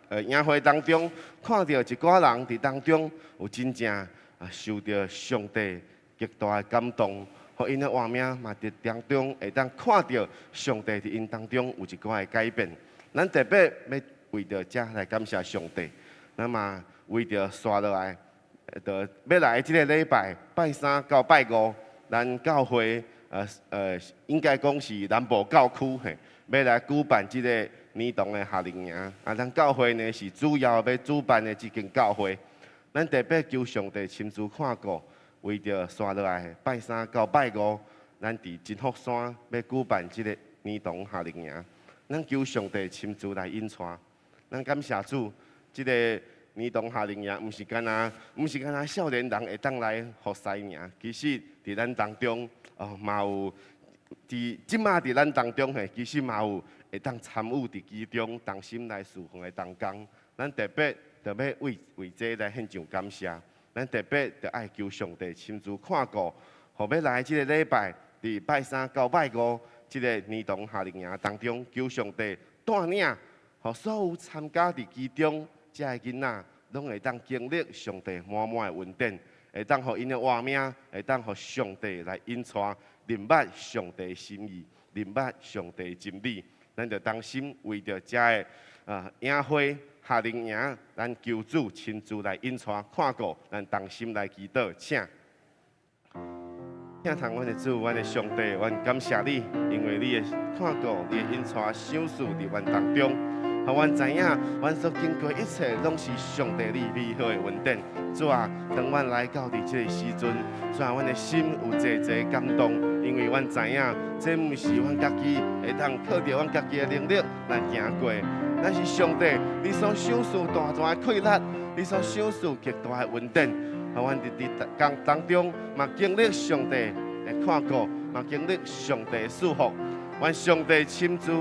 營會當中，看著一寡人佇當中有真正啊受著上帝極大的感動，予𪜶的活命嘛佇當中會當看著上帝佇𪜶當中有一寡的改變。咱特別欲為著這來感謝上帝，咱嘛為著紲落來，著欲來這个禮拜拜三到拜五，咱教會應該講是南部教區嘿，欲來舉辦這个年度的夏令營。啊，咱教會呢是主要欲主辦的這間教會。咱特別求上帝親自看顧，為著紲落來拜三到拜五，咱佇真福山欲舉辦這个年度夏令營。咱求上帝親自來引帶，咱感謝主，這个年度夏令營毋是干焦少年人會當來服侍爾，其實佇咱當中哦，嘛有佇這馬佇咱當中嘿，其實嘛有會當參與佇其中，同心來侍奉的同工。咱特別著欲為這來獻上感謝，咱特別著愛求上帝親自看顧，予欲來這个禮拜，佇拜三到拜五這个年度夏令營當中，求上帝帶領，予所有參加佇其中這个囡仔，攏會當經歷上帝滿滿的恩典，會當予𪜶的活命，會當予上帝來引帶，認捌上帝心意，認捌上帝真理。咱就同心為著這个營會夏令營，咱求主親自來引帶看顧，咱同心來祈禱，請。疼痛阮的主，阮的上帝，阮感謝你，因為你的看顧，你的引帶賞賜佇阮當中，予阮知影，阮所經過一切，攏是上帝你美好的恩典。主啊，當阮來到佇這个時陣，主啊，阮的心有濟濟感動，因為阮知影，這毋是阮家己會當靠著阮家己的能力來行過，乃是上帝你所賞賜大大的氣力，你所賞賜極大的恩典。予阮佇佇當中嘛經歷上帝的看顧，嘛經歷上帝的祝福。願上帝親自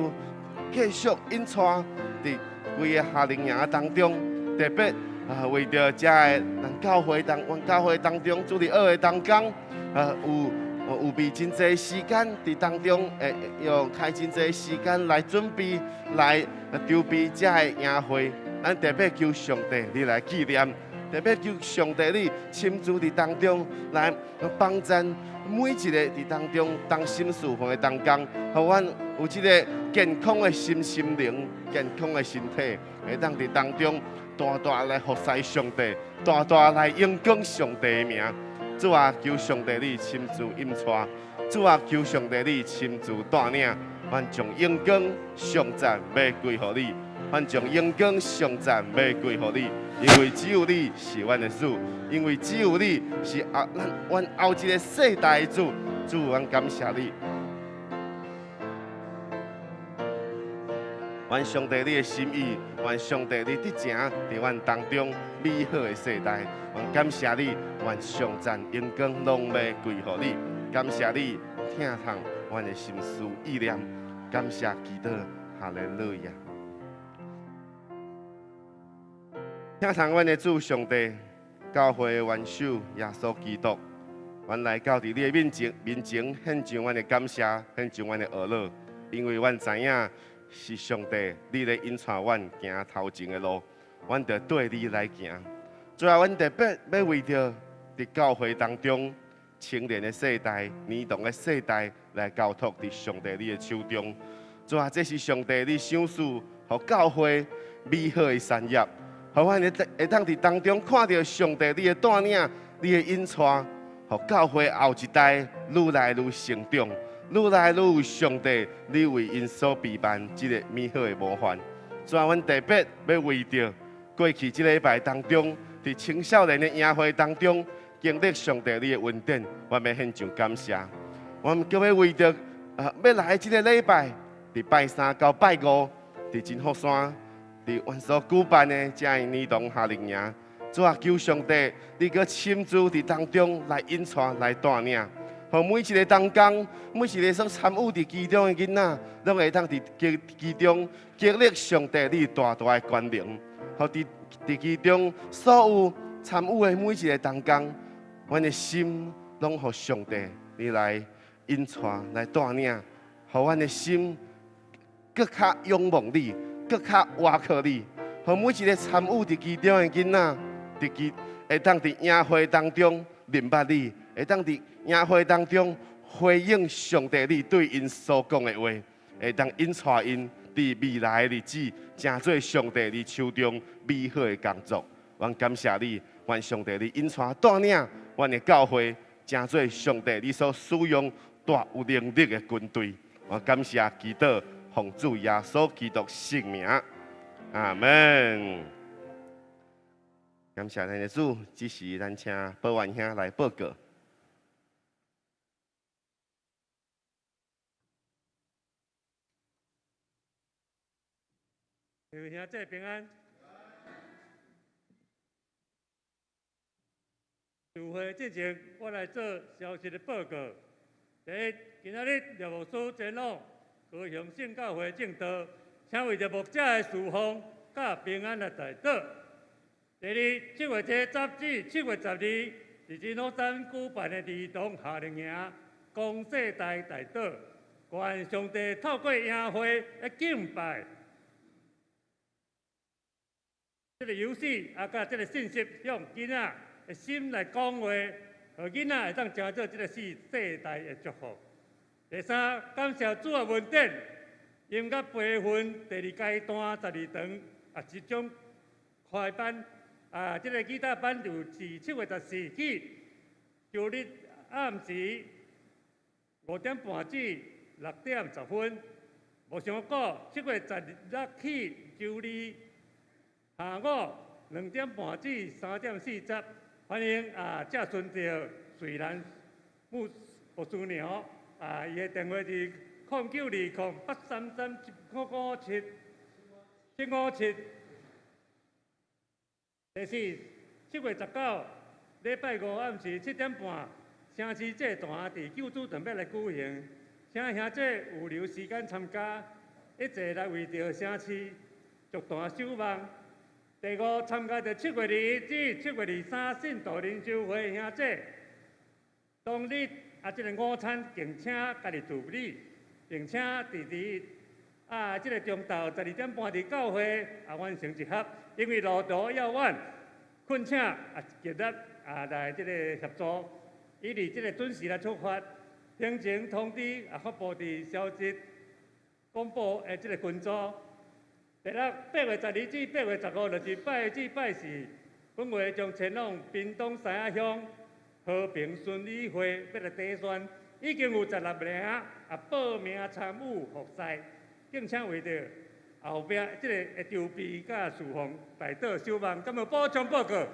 繼續引帶佇規个夏令營當中，特別啊為著遮个咱教會當，阮教會當中主日學的同工，啊有預備真濟時間佇當中，會用開真濟時間來準備來籌備遮个營會。咱特別求上帝你來紀念。特別求上帝你親自佇當中來幫贊每一个佇當中同心侍奉的同工，予阮有這个健康的身心靈、健康的身體，會當佇當中大大來服侍上帝，大大來榮光上帝的名。主啊，求上帝你親自引帶，主啊，求上帝你親自帶領，阮將榮光頌讚欲歸予你，阮將榮光頌讚欲歸予你。因為只有你是阮的主，因為只有你是後咱阮後一个世代的主，主，阮感謝你。願上帝你的心意，願上帝你得成佇阮當中美好的世代，阮感謝你，願頌讚榮光攏欲歸予你，感謝你疼痛阮的心思意念，感謝基督，哈利路亞。疼痛阮的主上帝，教會的元首耶穌基督，阮來到佇你的面前，面前獻上阮的感謝，獻上阮的呵咾，因為阮知影是上帝，你咧引帶阮行頭前的路，阮著綴你來行。最後，阮特別欲為著佇教會當中青年的世代、年長的世代來交託佇上帝你的手中。主啊，這是上帝你賞賜予教會美好的產業。予阮會當佇當中看著上帝你的帶領，你的引帶，予教會後一代愈來愈成長，愈來愈有上帝你為𪜶所備辦這个美好的模範。主啊，阮特別欲為著過去這禮拜當中，佇青少年的營會當中經歷上帝你的恩典，阮欲獻上感謝。阮閣欲為著啊，欲來這个禮拜，佇拜三到拜五，佇真福山，佇阮所舉辦的這个年度夏令營，主啊，求上帝，你閣親自佇當中來引帶、來帶領，予每一个同工、每一个所參與佇其中的囡仔，攏會當佇其中經歷上帝你大大的權能，予佇其中所有參與的每一个同工，阮的心攏予上帝你來引帶、來帶領，予阮的心閣較仰望你。閣較倚靠你，予予每一个參與佇其中的囡仔，佇其會當佇營會當中認捌你，會當佇營會當中回應上帝你對𪜶所講的話，會當引帶𪜶佇未來的日子，成做上帝你手中美好的工作。阮感謝你，願上帝你引帶帶領阮的教會，成做上帝你所使用大有能力的軍隊。我感謝祈禱，奉主耶穌基督聖名，阿門。感謝咱的主，這時咱請保元兄來報告。各位兄弟平安。聚會進前，我來做消息的報告。第一，今仔日廖牧師前往高雄聖教會證道，請為著牧者的侍奉佮平安來代禱。第二，7月10至7月12，佇金鼓山舉辦的兒童夏令營，講世代代禱，願上帝透過營會的敬拜，這个遊戲啊，佮這个信息向囡仔的心來講話，予囡仔會當成做這个世世代的祝福。第三，感謝主的恩典，音樂培訓第二階段12堂啊，即將開班啊，這个吉他班就是7月14起，周日暗時5點半至6點10分。無傷久，7月16起，周二下午2點半至3點40，歡迎啊，謝孫著瑞蘭牧牧師娘啊，伊的電話是0920-833-757，757。第四，7月19，禮拜五暗時7點半，城市祭壇佇救主堂欲來舉行，請兄弟有留時間參加，一齊來為著城市祝壇守望。第五，參加著7月21至7月23信徒靈修會兄弟，當日啊，這个午餐敬請家己處理，並且佇佇啊，這个中晝12點半佇教會啊完成集合，因為路途遙遠，懇請啊極力啊來這个協助，以佇這个準時來出發。行前通知啊發布佇消息廣播的這个群組。第六，8月12至8月15，就是拜一至拜四，本會將前往屏東三亞鄉和平孫理會欲來甄選，已經有16名啊報名參與複賽，敬請為著後壁這个的籌備佮侍奉代禱守望，敢有補充報告？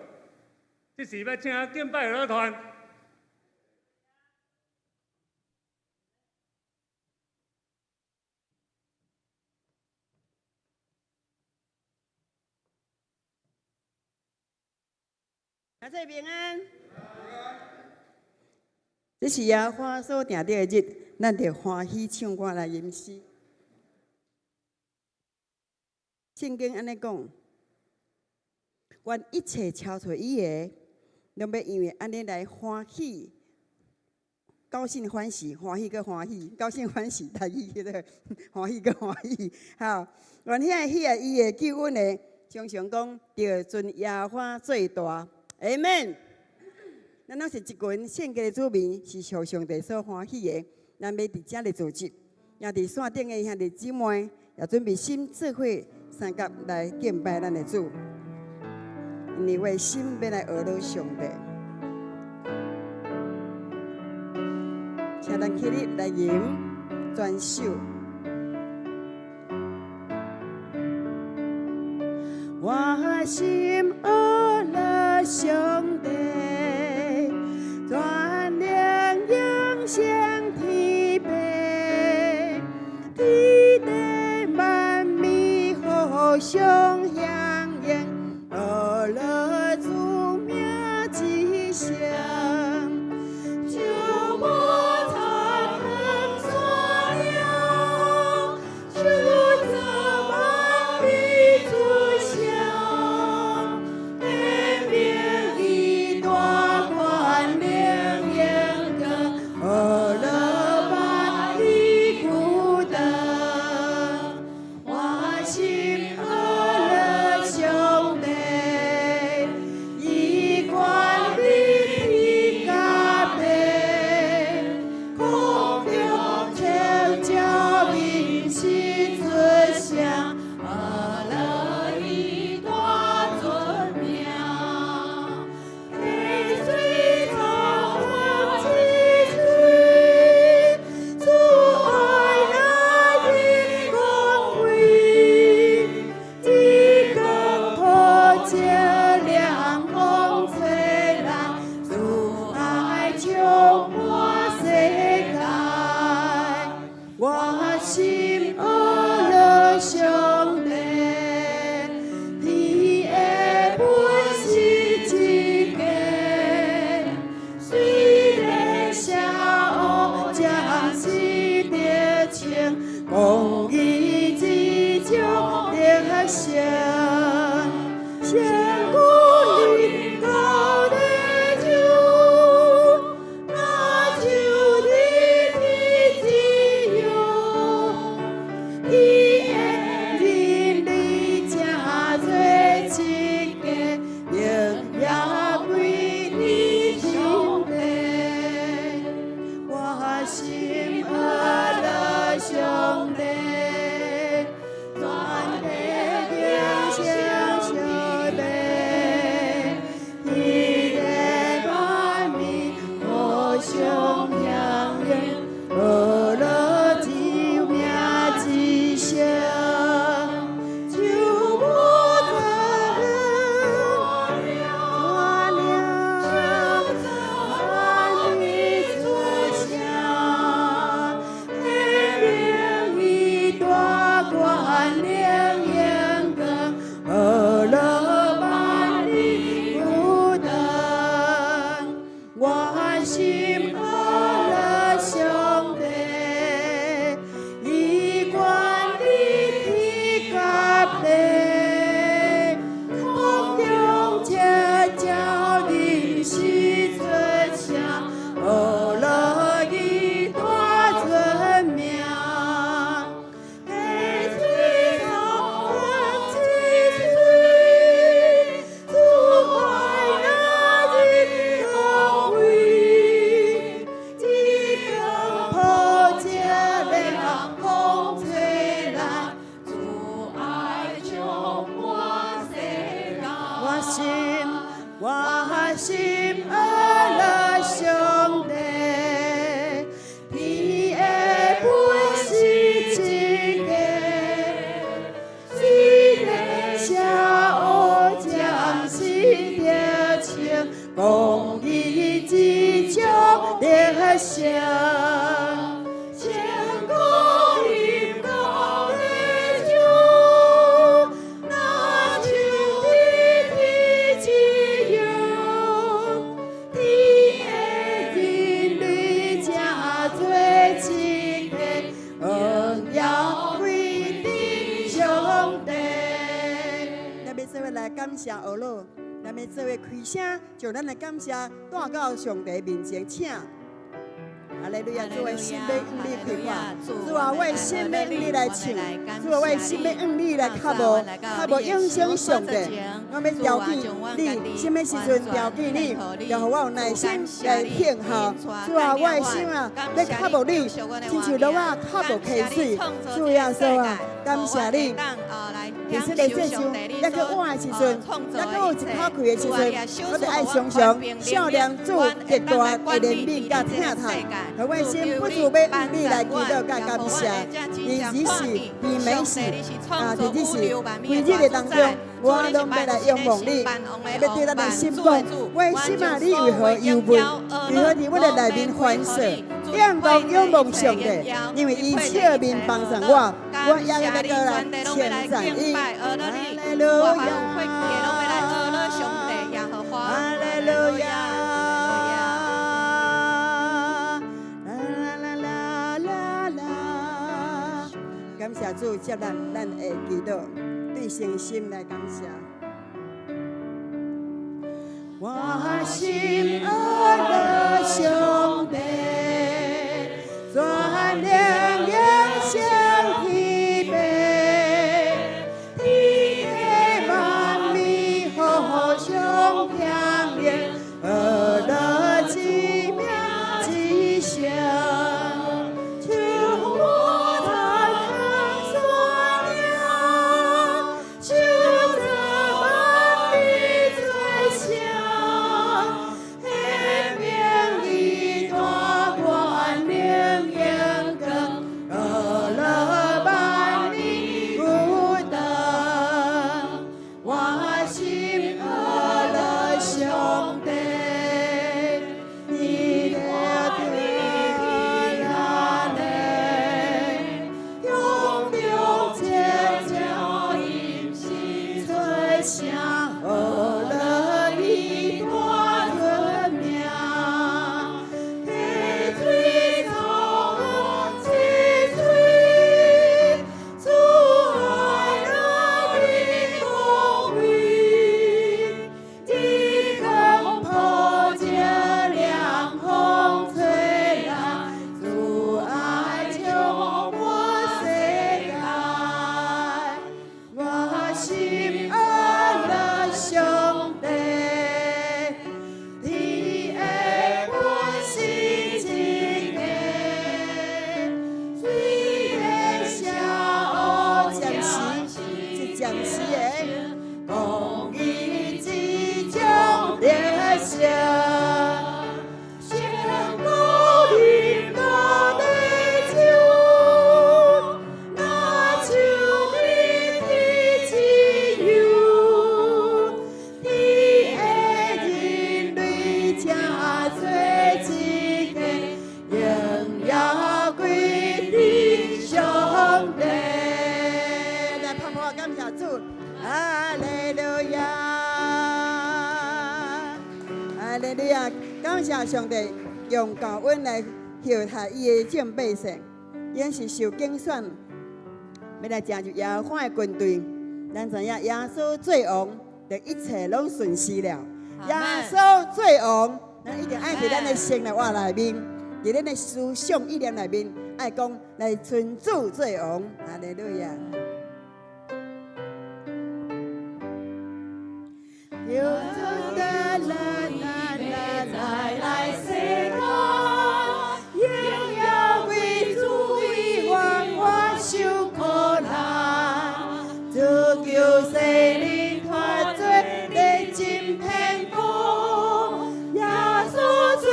這時欲請敬拜樂團。兄弟平安。這是耶和華所定的日，咱著歡喜唱歌來吟詩。聖經按呢講，願一切超出伊的，攏欲因為按呢來歡喜、高興、歡喜、歡喜閣歡喜、高興歡喜，台語叫做歡喜閣歡喜。好，願遐喜愛伊的救恩的，常常講著尊耶和華做大。阿門。咱攏是一群聖潔的子民，是受上帝所歡喜的。咱欲佇遮來組織，也佇線頂的兄弟姊妹，也準備心做伙相佮來敬拜咱的主。因為我的心欲來學樂上帝，請咱起立來吟全首。我心學樂上帝，全靈揚聲天父，天地萬物互相響應，學樂主名之聖。就無草藤山嶺，手造萬物出聲，天明以大權能榮光，學樂萬里孤單。我心學樂上心阿樂上帝，伊管理天甲地，空中尖叫臨時出聲，呵樂伊大尊名。溪水草青翠，主愛那日光輝，日光普照涼風吹來，主愛充滿世間。我心，我心阿樂上帝，天的本是真假，雖然邪惡暫時得逞，公義之將得勝。千古臨到的主，若像天之佑，天的人類這做一個，榮耀歸於上帝。咱欲做伙來感謝阿樂，咱欲做伙開聲，將咱的感謝帶到上帝面前，請。哈利路亞，主，我的心欲向你開闊，主啊，我的心欲向你來唱，主啊，我的心欲向你來渴慕，渴慕永生上帝。我欲朝見你，啥物時陣朝見你，就予我有耐心來等候。主啊，我的心啊，欲渴慕你，親像鹿仔渴慕溪水。主耶穌啊，感謝你。其實咧，這首抑閣活的時陣，抑閣有一口氣的時陣，我就愛常常想念主極大的憐憫佮疼痛，予我的心不住欲向你來祈禱佮感謝。佇日時，佇暝時，啊，佇日時，規日的當中，我攏欲來仰望你，欲對咱的心講：我的心啊，你為何憂悶？為何佇我的內面煩躁？應當仰望上帝，因為伊笑面幫助我，我也欲閣來稱讚伊。哈利路亞，哈利路亞，啦啦啦啦啦。感謝主接納咱的祈禱，對誠心來感謝。我心阿樂上帝，全能永生天父，天地萬物互相聽命，阿樂之名之聖，像我在山嶺，手造萬物做成，顯明伊大權能榮光，阿樂萬年有當。我心阿樂上帝，你的天啊嘞，空中尖叫臨時出聲，阿樂伊大尊名，溪水草青翠，主愛那的光輝，日光普照涼風吹來，主愛充滿世界。我心阿樂上帝，天的本是真假，雖然邪惡暫時是暫時的，公義之將得勝。上高臨到地球，若像你的自由，天的人類這做一個，榮耀歸於上帝。來拍鼓感謝主，哈利路亞，哈利路亞，感謝上帝。用厚恩來厚待伊的眾百姓，𪜶是受揀選，欲來成就耶和華的軍隊。咱知影耶穌做王，就一切攏順遂了。耶穌做王，咱一定愛佇咱的生活內面，佇咱的思想意念內面，愛講來尊主做王。哈利路亞。求主的來來來來來世間，榮耀歸主為萬我受苦難，主救世人脫罪的真天國，耶穌做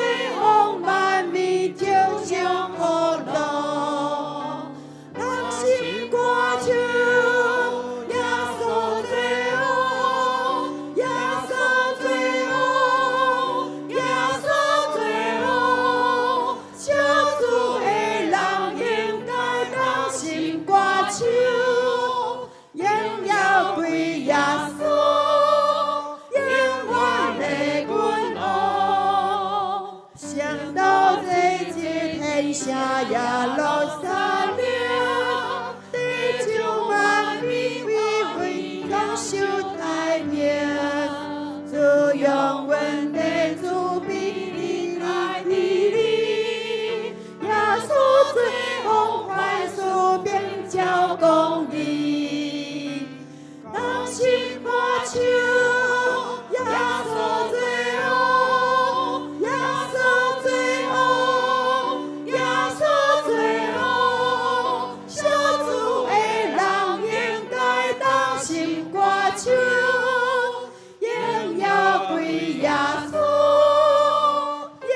王萬民就享福樂，同心歌唱，耶穌做王，耶穌做王，耶穌做王，屬主的人應該同心歌唱，榮耀歸耶穌，永遠的君王。聖徒濟濟天下耶路撒冷，地上萬民為為享受太平，主用阮的慈悲來治理，耶穌做王凡事秉照公義，同心歌唱，耶穌做王，耶穌做王，耶穌做王，屬主的人應該同心歌唱，榮耀歸耶穌，永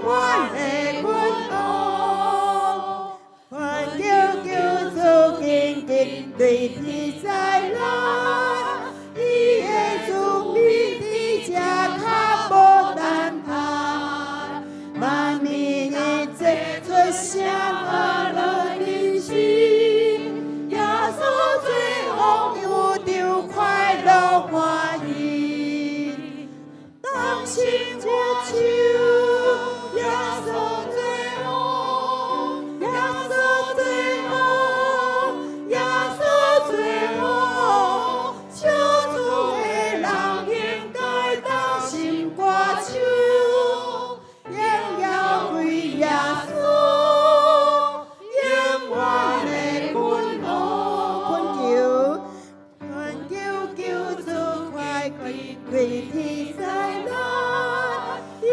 遠的君王。懇求救主緊緊對天再來，伊的慈悲佇這較無等待，萬民一齊出聲歡樂的心，耶穌做王有著快樂歡喜，同心歌唱，耶穌做王，耶穌做王，耶穌做王，屬主的人應該同心歌唱，榮耀歸耶穌，永遠的君王。懇求，懇求救主快快對天再來，伊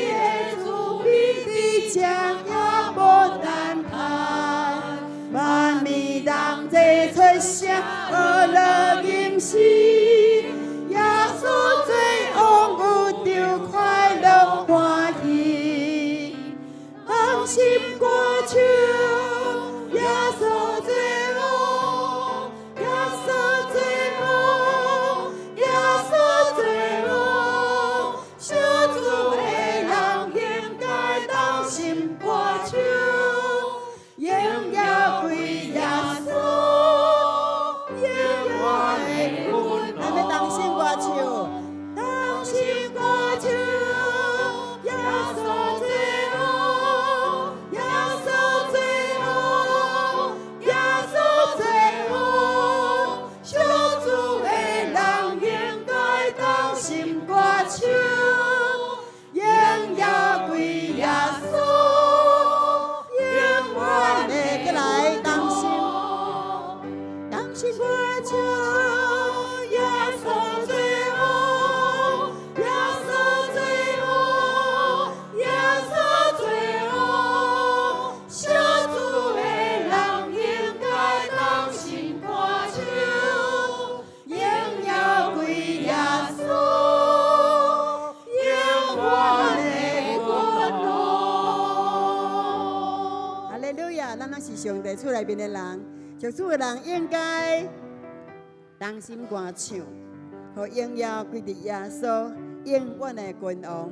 的慈悲佇這也無等待，萬民同齊出聲歡樂吟詩，耶穌做王有著快樂歡喜，同心歌唱，耶穌做王，耶穌做王，耶穌做王，屬主的人應該同心歌唱，榮耀歸耶穌，永遠的君王。咱欲同心歌唱，同心歌唱，耶穌做王，耶穌做王，耶穌做王，屬主的人應該同心歌唱，榮耀歸耶穌，永遠的過來同心，同心歌唱，耶穌做王，耶穌做王，耶穌做王，屬主的人應該同心歌唱，榮耀歸耶穌，永遠的君王。哈利路亞！咱攏是上帝厝內面的人，屬主的人應該同心歌唱，予榮耀歸佇耶穌永遠的君王。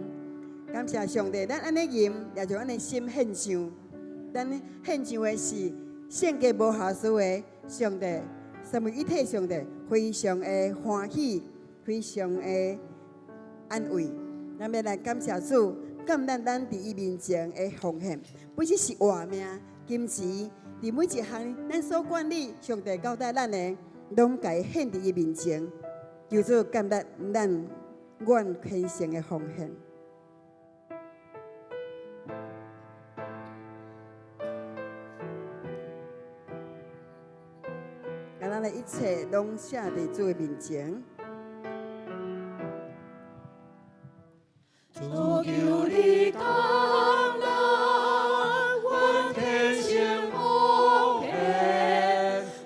感謝上帝，咱按呢吟，也將咱的心獻上。咱獻上的是聖潔無瑕疵的上帝，三位一體上帝非常的歡喜，非常的安慰。咱欲來感謝主，感謝咱佇伊面前的奉獻，不只是活命、金錢，佇每一項咱所管理，上帝交代咱的，攏共伊獻佇伊面前。求主感謝咱願虔誠的奉獻。共咱的一切攏寫佇主的面前。主求你降臨，願天成奉獻，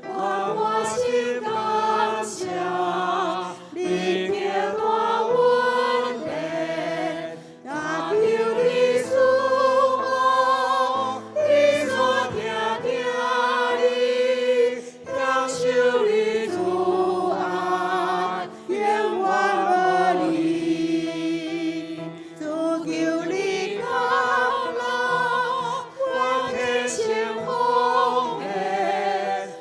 願滿心感謝，你極大恩典，若求你賜福，你所聽聽你，享受你慈愛，永遠無離。主求你降臨，願天成奉獻，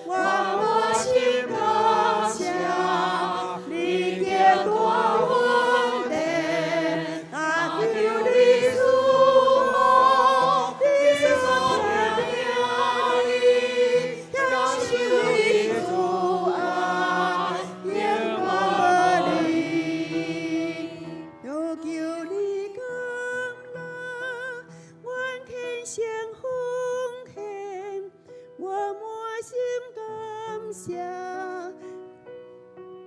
願滿心感謝，你極大恩典，若求你賜福，你所聽聽你，享受你慈愛，永遠無離。主求你降臨，願虔誠奉獻，我滿心感謝，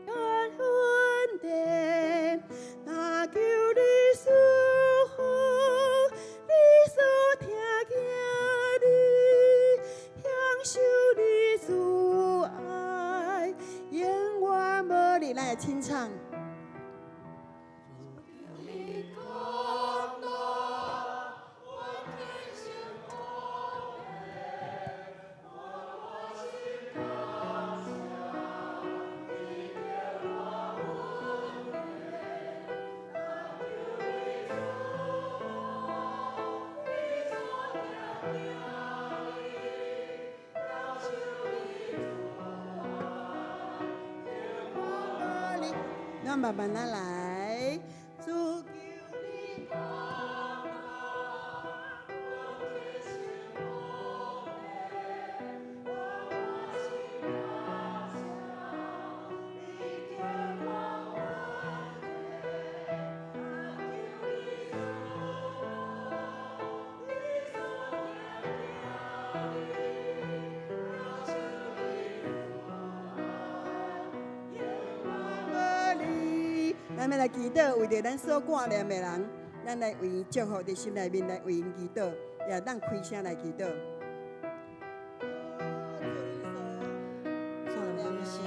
感恩典。若求你賜福，你所聽見你，享受你慈愛，永遠無離。咱來清唱。你降臨，願天成奉獻，我滿心感謝，你極大恩典，若求你賜福，你所聽聽你，享受你慈愛，永遠無離。咱慢慢仔來，主求你降臨，願天成奉獻，我滿心感謝，你極大恩典，若求你賜福，你所聽聽你，享受你慈愛，永遠無離。咱欲來祈禱，為著咱所掛念的人，咱來為𪜶祝福，佇心內面來為𪜶祈禱，也當開聲來祈禱。主阮是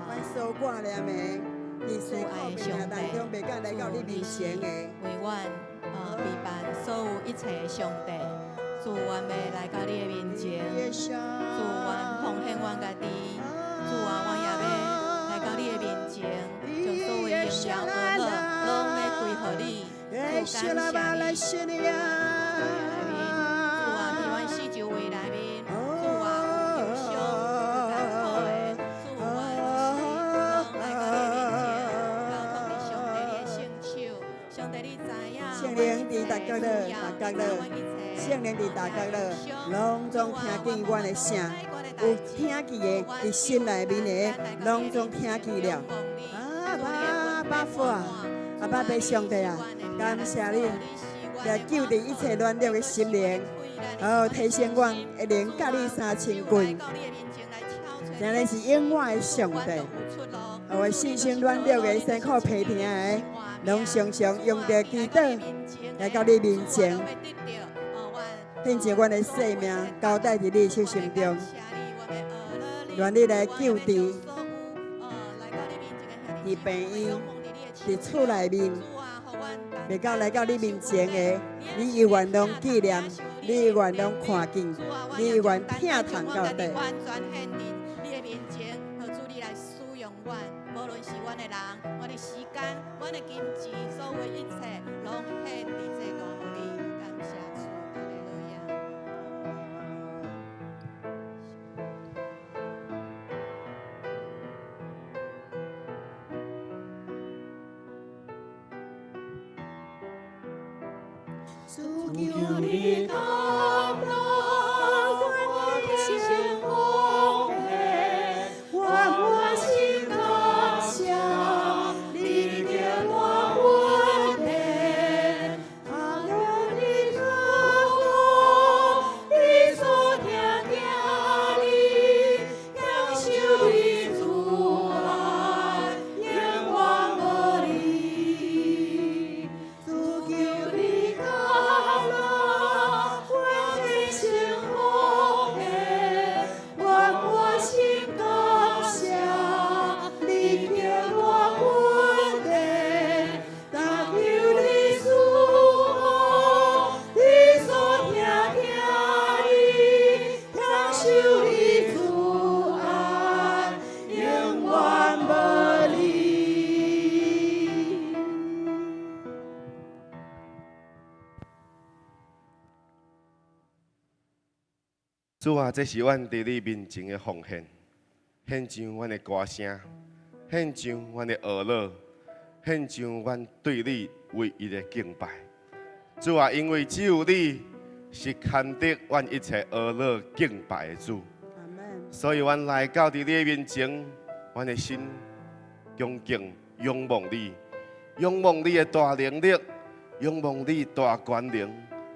阮所掛念的，佇辛苦病痛當中，袂敢來到你面前的。為阮備辦所有一切的上帝，主阮欲來到你的面前，主阮奉獻阮家己，主啊，阮也欲來到你的面前，將所有的榮耀歡樂攏欲歸予你，主感謝你。內面，主啊，佇阮四周圍內面，主啊，有憂傷、有艱苦的，主阮就是攏來到你的面前，交託佇上帝你的聖手，上帝你知影，聖靈佇逐角落，逐角落，聖靈佇逐角落，攏總聽見阮的聲，有聽見的，佇心內面的，攏總聽見了。阿爸爸父啊，阿爸爸上帝啊，感謝你，來救治一切軟弱的心靈，哦，提升阮的靈，佮你相親近，真的是永遠的上帝。予信心軟弱的、辛苦疲疼的，攏常常用著祈禱來到你面前，獻上阮的性命，交代佇你手心中，願你來救治，佇病院、佇厝內面，袂夠來到你面前的，你永遠攏紀念，你永遠攏看見，你永遠疼痛到底。完全獻佇你的面前，予主你來使用阮，無論是阮的人、阮的時間、阮的金錢，所有的一切，攏獻佇這個予你，感謝主，哈利路亞。主求你降臨，願天成奉獻，願滿心感謝，你叫我穩定，啊，願你祝福，你所疼疼你，享受你慈愛，永遠無離。主求你降臨，願天成奉獻，願滿心感謝，你叫我穩定，但求你賜福，你所疼疼你，享受你慈愛，永遠無離。主啊，這是阮佇你面前的奉獻，獻上阮的歌聲，獻上阮的樂樂，獻上阮對你唯一的敬拜。主啊，因為只有你是堪得阮一切樂樂敬拜的主，阿門。所以阮來到佇你的面前，阮的心恭敬仰望你，仰望你的大能力，仰望你大權能，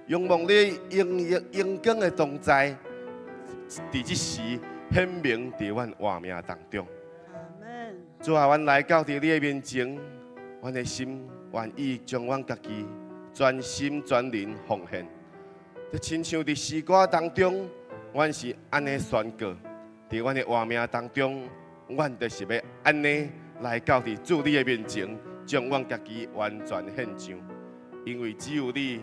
仰望你榮榮光的同在，佇這時顯明佇阮活命當中。阿門。主啊，阮來到佇你的面前，阮的心願意將阮家己全心全靈奉獻。就親像佇詩歌當中，阮是按呢宣告，佇阮的活命當中，阮就是欲按呢來到佇主你的面前，將阮家己完全獻上。因為只有你，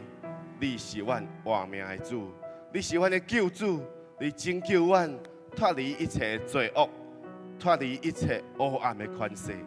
你是阮活命的主，你是阮的救主，你拯救阮脫離一切罪惡，脫離一切黑暗的權勢，予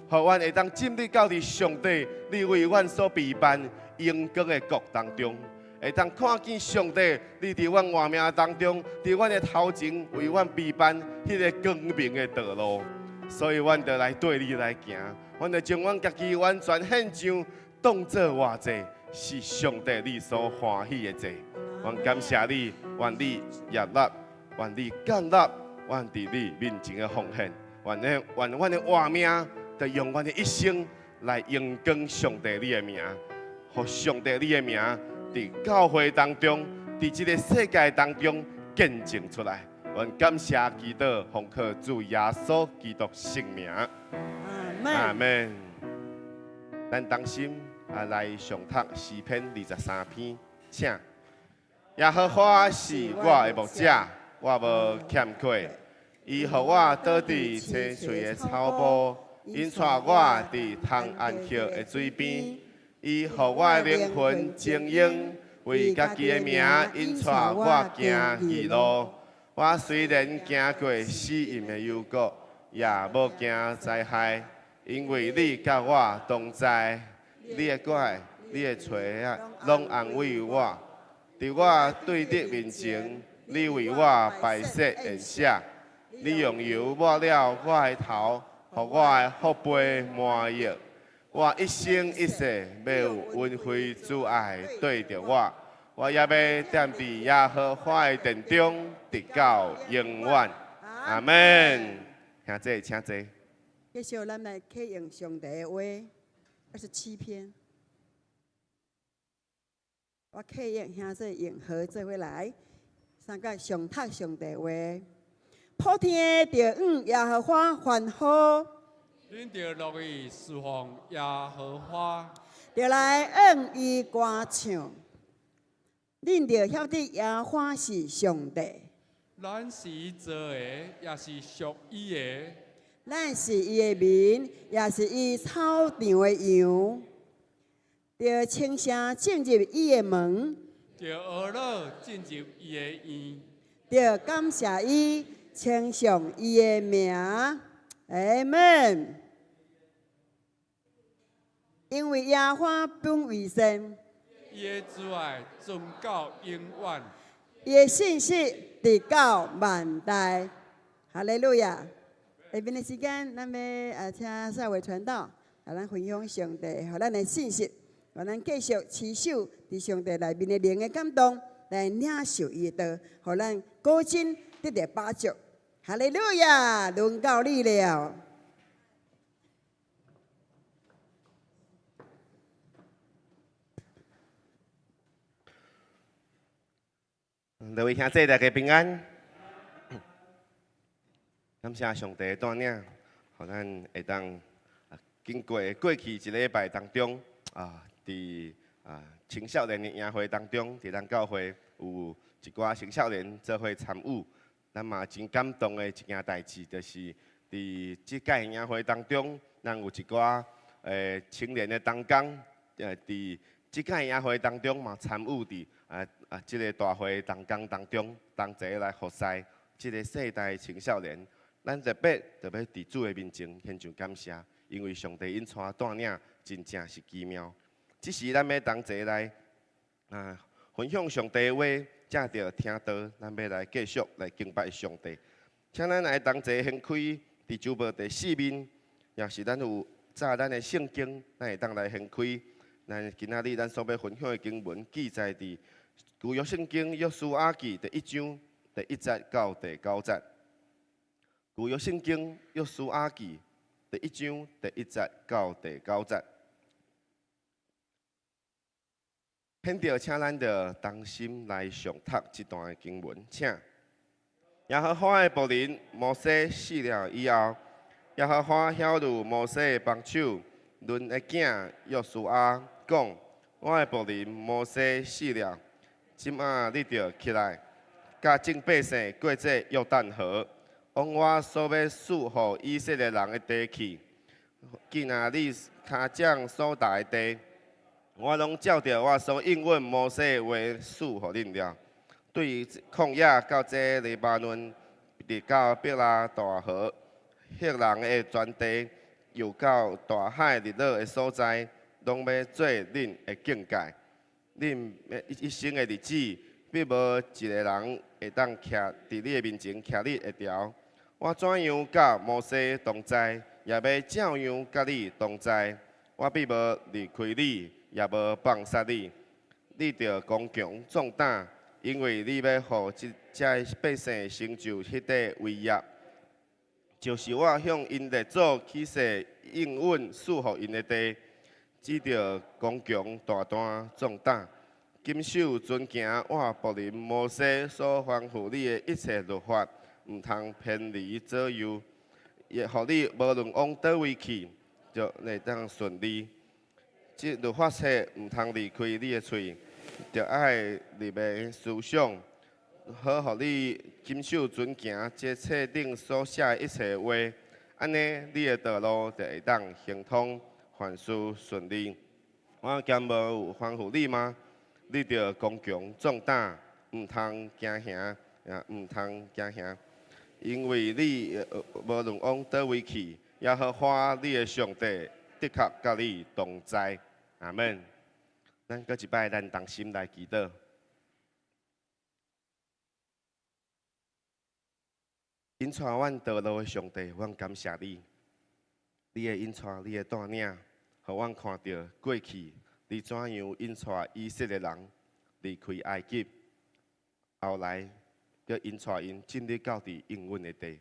阮會當進入到佇上帝你為阮所備辦榮光的國當中，會當看見上帝你佇阮活命當中，佇阮的頭前為阮備辦彼个光明的道路，所以阮就來對你來行，阮就將阮家己完全獻上，當做活祭，是上帝你所歡喜的祭。阮感謝你，願你悅納，願你接納，阮佇你面前的奉獻，願的願阮的活命，就用阮的一生來榮光上帝你的名，予上帝你的名佇教會當中，佇這个世界當中見證出來。阮感謝祈禱，奉靠主耶穌基督聖名，阿阿門。門。咱同心啊來誦讀詩篇23篇，請。耶和華是我的牧者，我無欠缺。伊予我倒佇青翠的草埔，引帶我佇通安歇的水邊。伊予我的靈魂晶瑩，為家己的名引帶我行義路。我雖然行過死蔭的幽谷，也無驚災害，因為你佮我同在。你的拐，你的槌仔，攏安慰我。佇我對敵面前，你為我擺設宴席，你用油抹了我的頭，予我的福杯滿溢。我一生一世欲有恩惠慈愛對著我，我也欲踮佇耶和華的殿中，直到永遠。阿門。兄弟，請坐。繼續，咱來啟用上帝的話，27篇。我啟用兄弟永和做伙來，三個上讀上帝話。普天的著向耶和華歡呼，恁著樂意事奉耶和華，著來向伊歌唱。恁著曉得耶和華是上帝，咱是伊造的，也是屬伊的。咱是伊的民，也是伊草場的羊。著稱謝進入伊的門，著呵咾進入伊的院，著感謝伊，稱頌伊的名。阿門。因為耶和華本為善，伊的慈愛存到永遠，伊的信實直到萬代。哈利路亞。下面的時間，咱欲啊請少偉傳道，來咱分享上帝予咱的信息。願咱繼續持守佇上帝內面的靈的感動，來領受伊的道，予咱果真得著飽足。哈利路亞，輪到你了。各位兄弟，大家平安。感謝上帝的帶領，予咱會當經過過去一禮拜當中啊，佇啊青少年的營會當中，佇咱教會有一寡青少年做伙參與，咱嘛真感動的一件代誌，就是佇這屆營會當中，咱有一寡青年的同工，佇這屆營會當中嘛參與佇啊這个大會同工當中，同齊來服侍這个世代青少年。咱特別特別佇主的面前獻上感謝，因為上帝引帶帶領真正是奇妙。這時咱欲同齊來啊分享上帝的話，藉著聽道，咱欲來繼續來敬拜上帝。請咱來同齊掀開佇周報第四面，若是咱有載咱的聖經，咱會當來掀開。咱今仔日咱所欲分享的經文記載佇舊約聖經約書亞記第一章第一節到第九節。舊約聖經約書亞記第一章第一節到第九節。現在請咱著同心來誦讀這段的經文，請。耶和華的僕人摩西死了以後，耶和華曉諭摩西的幫手嫩的囝約書亞講：我的僕人摩西死了，這馬你著起來，佮眾百姓過這約旦河，往我所欲賜予以色列人的地去。既若你跤掌所踏的地，我攏照著我所應允摩西的話賜予恁了。對曠野到這黎巴嫩，直到伯拉大河，赫人的全地，又到大海日落的所在，攏欲做恁的境界。恁一生的日子，必無一个人會當徛佇你的面前，徛你會牢。我怎樣佮摩西同在，也欲照樣佮你同在。我必無離開你，也無放捨你。你著剛強壯膽，因為你欲予這遮百姓成就彼塊偉業，就是我向𪜶列祖起誓應允賜予𪜶的地。只著剛強大膽壯膽，謹守遵行我僕人摩西所吩咐你的一切律法，毋通偏離左右，會予你無論往佗位去，就會當順利。這律法冊毋通離開你的喙，著愛日夜思想，好予你謹守遵行這冊頂所寫的一切話，按呢，你的道路就會當亨通，凡事順利。我敢無有吩咐你嗎？你著剛強壯膽，毋通驚嚇，也毋通驚嚇，因為你無論往佗位去，耶和華你的上帝的確佮你同在。阿門。咱閣一擺，咱同心來祈禱。引帶阮道路的上帝，阮感謝你，你的引帶，你的帶領，予阮看著過去你怎樣引帶以色列人離開埃及，後來閣引帶𪜶進入到佇應允的地。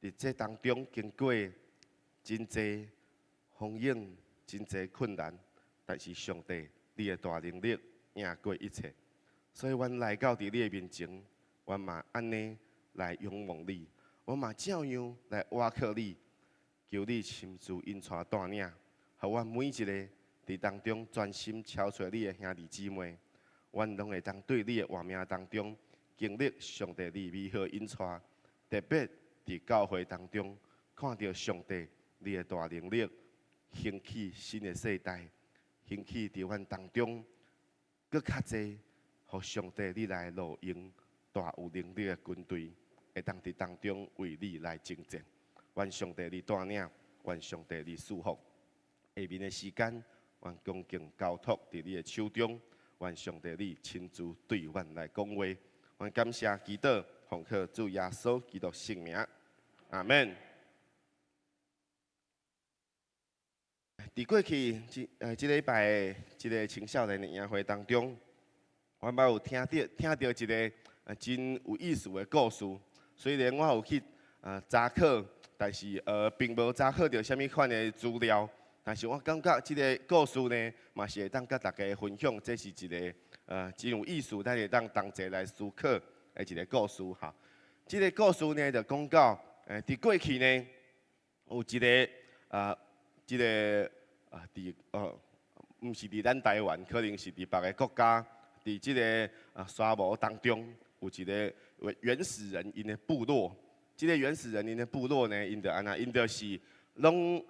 佇這當中經過真濟風湧、真濟困難，但是上帝，你的大能力贏過一切。所以，阮來到佇你的面前，阮嘛按呢來仰望你，阮嘛照樣來倚靠你，求你親自引帶帶領，予阮每一个佇當中專心朝揣你的兄弟姊妹，阮攏會當對你的活命當中經歷上帝你美好引帶，特別佇教會當中看著上帝你的大能力，興起新的世代，興起佇阮當中，閣較濟，予上帝你來錄用大有能力的軍隊，會當佇當中為你來征戰。願上帝你帶領，願上帝你賜福。下面的時間，願恭敬交託佇你的手中，願上帝你親自對阮來講話。阮感謝祈禱，奉靠主耶穌基督聖名，阿門。佇過去這禮拜的這个青少年的營會當中，我捌有聽著一个真有意思的故事。雖然我有去查考，但是並無查考著啥物款的資料。但是我感覺這个故事呢，嘛是會當佮大家分享，這是一个真有意思，咱會當同齊來思考的一个故事哈。這个故事呢，就講到，佇過去呢，有一个這个佇毋是佇咱台灣，可能是佇別个國家，佇這个沙漠當中，有一个原始人𪜶的部落。這个原始人𪜶的部落呢，𪜶就按怎？𪜶就是攏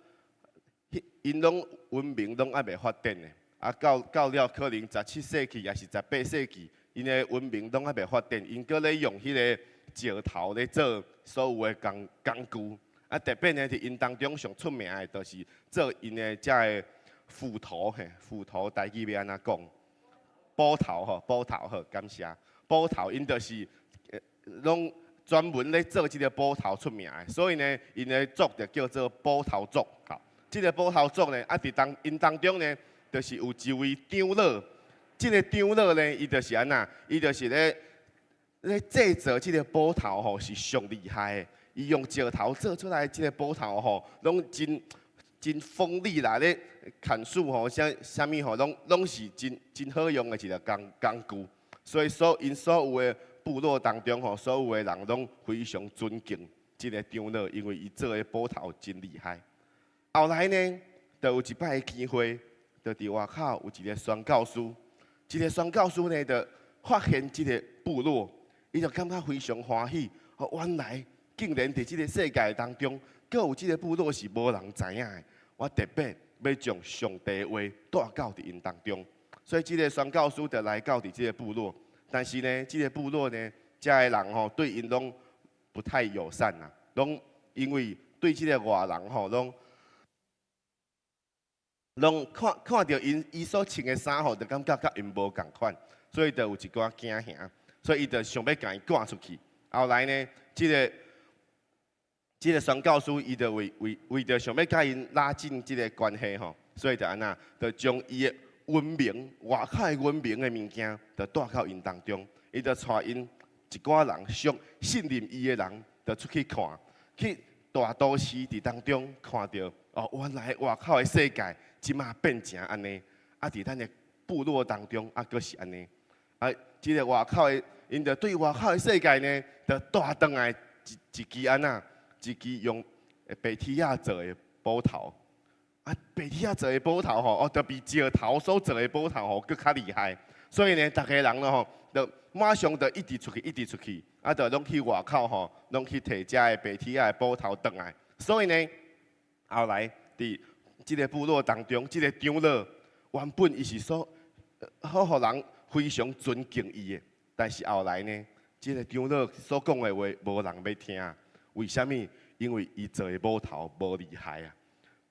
，𪜶攏文明攏猶未發展的。啊，到了可能17世紀，抑是18世紀，𪜶的文明攏猶未發展，𪜶閣咧用彼个石頭咧做所有的工具。啊，特別呢，佇𪜶當中上出名的，就是做𪜶的這个斧頭嘿，斧頭台語欲按怎講？斧頭吼，斧頭好，感謝。斧頭𪜶就是攏專門咧做這个斧頭出名的，所以呢，𪜶的族就叫做斧頭族。好，這个斧頭族呢，啊，佇𪜶當中呢，就是有一位長老。這个長老呢，伊就是按怎？伊就是咧製造這个斧頭吼，是上厲害的。伊用石頭做出來這个斧頭吼，攏真真鋒利啦！咧砍樹吼，啥啥物吼，攏是真真好用的一个工具。所以𪜶所有的部落當中吼，所有的人攏非常尊敬這个長老，因為伊做的斧頭真厲害。後來呢，就有一擺的機會，就佇外口有一个宣教師，這个宣教師呢，就發現這个部落，伊就感覺非常歡喜。哦，原來竟然佇這个世界當中，閣有這个部落是無人知影的。我特別欲將上帝話帶到佇𪜶當中，所以這个宣教師就來到佇這个部落。但是呢，這个部落呢，遮的人吼對𪜶攏不太友善啦，攏因為對這个外人吼，攏看著𪜶伊所穿的衫吼，就感覺佮𪜶無仝款，所以就有一寡驚嚇，所以伊就想欲共𪜶趕出去。後來呢，這个宣教師伊就為著想欲佮𪜶拉近這个關係吼，所以就按怎，就將伊的文明外口的文明的物件，就帶到𪜶當中。伊就帶𪜶一寡人相信任伊的人，就出去看，去大都市佇當中看著哦，原來外口的世界這馬變成按呢，啊，佇咱的部落當中啊，閣是按呢。啊，這个外口的，𪜶就對外口的世界呢，就帶轉來一支按怎？一支用白鐵仔做的斧頭，啊，白鐵仔做的斧頭吼，哦，就比石頭所做的斧頭吼，閣較厲害。所以呢，逐家人咯吼，就馬上就一直出去，一直出去，啊，就攏去外口吼，攏去提遮个白鐵仔的斧頭轉來。所以呢，後來佇這个部落當中，這个長老原本伊是所好予人非常尊敬伊的，但是後來呢，這个長老所講的話，無人欲聽。為啥物？因為伊做的斧頭無厲害啊！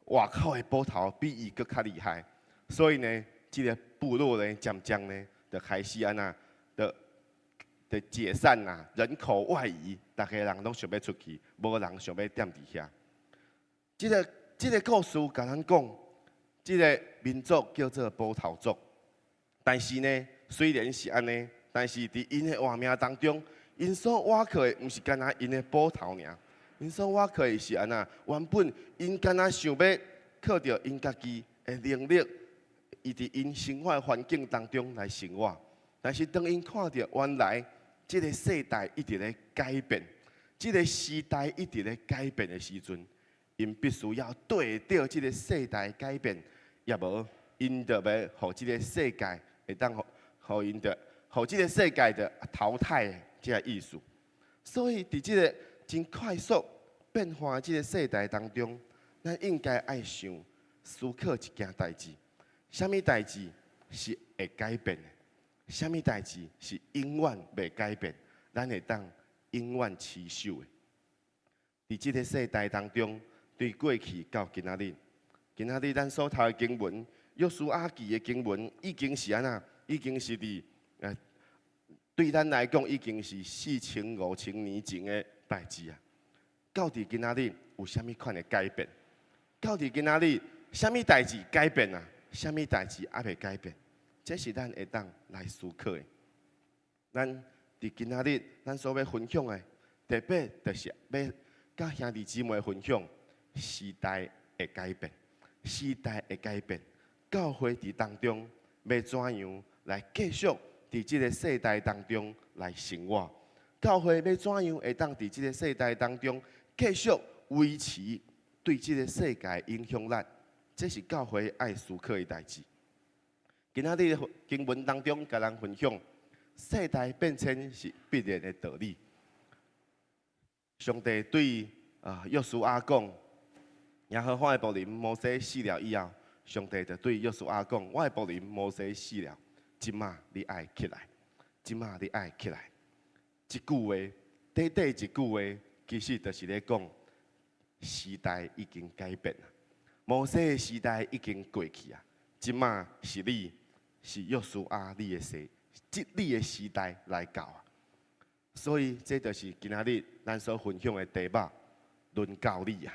外口的斧頭比伊閣較厲害，所以呢，這个部落呢，漸漸呢，就開始按怎，就解散啦，人口外移，逐家人攏想欲出去，無人想欲踮佇遐。這个故事共咱講，這个民族叫做斧頭族，但是呢，雖然是按呢，但是佇𪜶的活命當中，𪜶所倚靠的毋是干焦𪜶的斧頭爾，𪜶所倚靠的是按怎？原本𪜶敢若想欲靠著𪜶家己的能力，伊佇𪜶生活環境當中來生活。但是當𪜶看著原來這个世代一直咧改變，這个時代一直咧改變的時陣，𪜶必須要對著這个世代改變，抑無𪜶就欲予這个世界會當予𪜶著予這个世界著淘汰。這个意思，所以佇這个真快速變化的這个世代當中，咱應該愛想思考一件代誌，啥物代誌是會改變的，啥物代誌是永遠袂改變，咱會當永遠持守的。佇這个世代當中，對過去到今仔日，今仔日咱所讀的經文，約書亞記的經文，已經是按怎？已經是佇對咱來講，已經是4000、5000年前的代誌啊。到底今仔日有啥物款的改變？到底今仔日啥物代誌改變啊？啥物代誌猶未改變？這是咱會當來思考的。咱佇今仔日，咱所欲分享的，特別就是欲佮兄弟姊妹分享時代的改變，時代的改變，教會佇當中欲怎樣來繼續佇這个世代當中來生活？教會欲怎樣會當佇這个世代當中繼續維持對這个世界影響力？這是教會愛思考的代誌。今仔日經文當中，共咱分享，世代變遷是必然的道理。上帝對啊約書亞講，耶和華的僕人摩西死了以後，上帝就對約書亞講：我的僕人摩西死了，這馬你愛起來，這馬你愛起來。這句話，短短一句話，其實就是咧講時代已經改變啦。摩西的時代已經過去啊，這馬是你，是約書亞你的時，這你的時代來到啊。所以這就是今仔日咱所分享的題目，輪到你啊，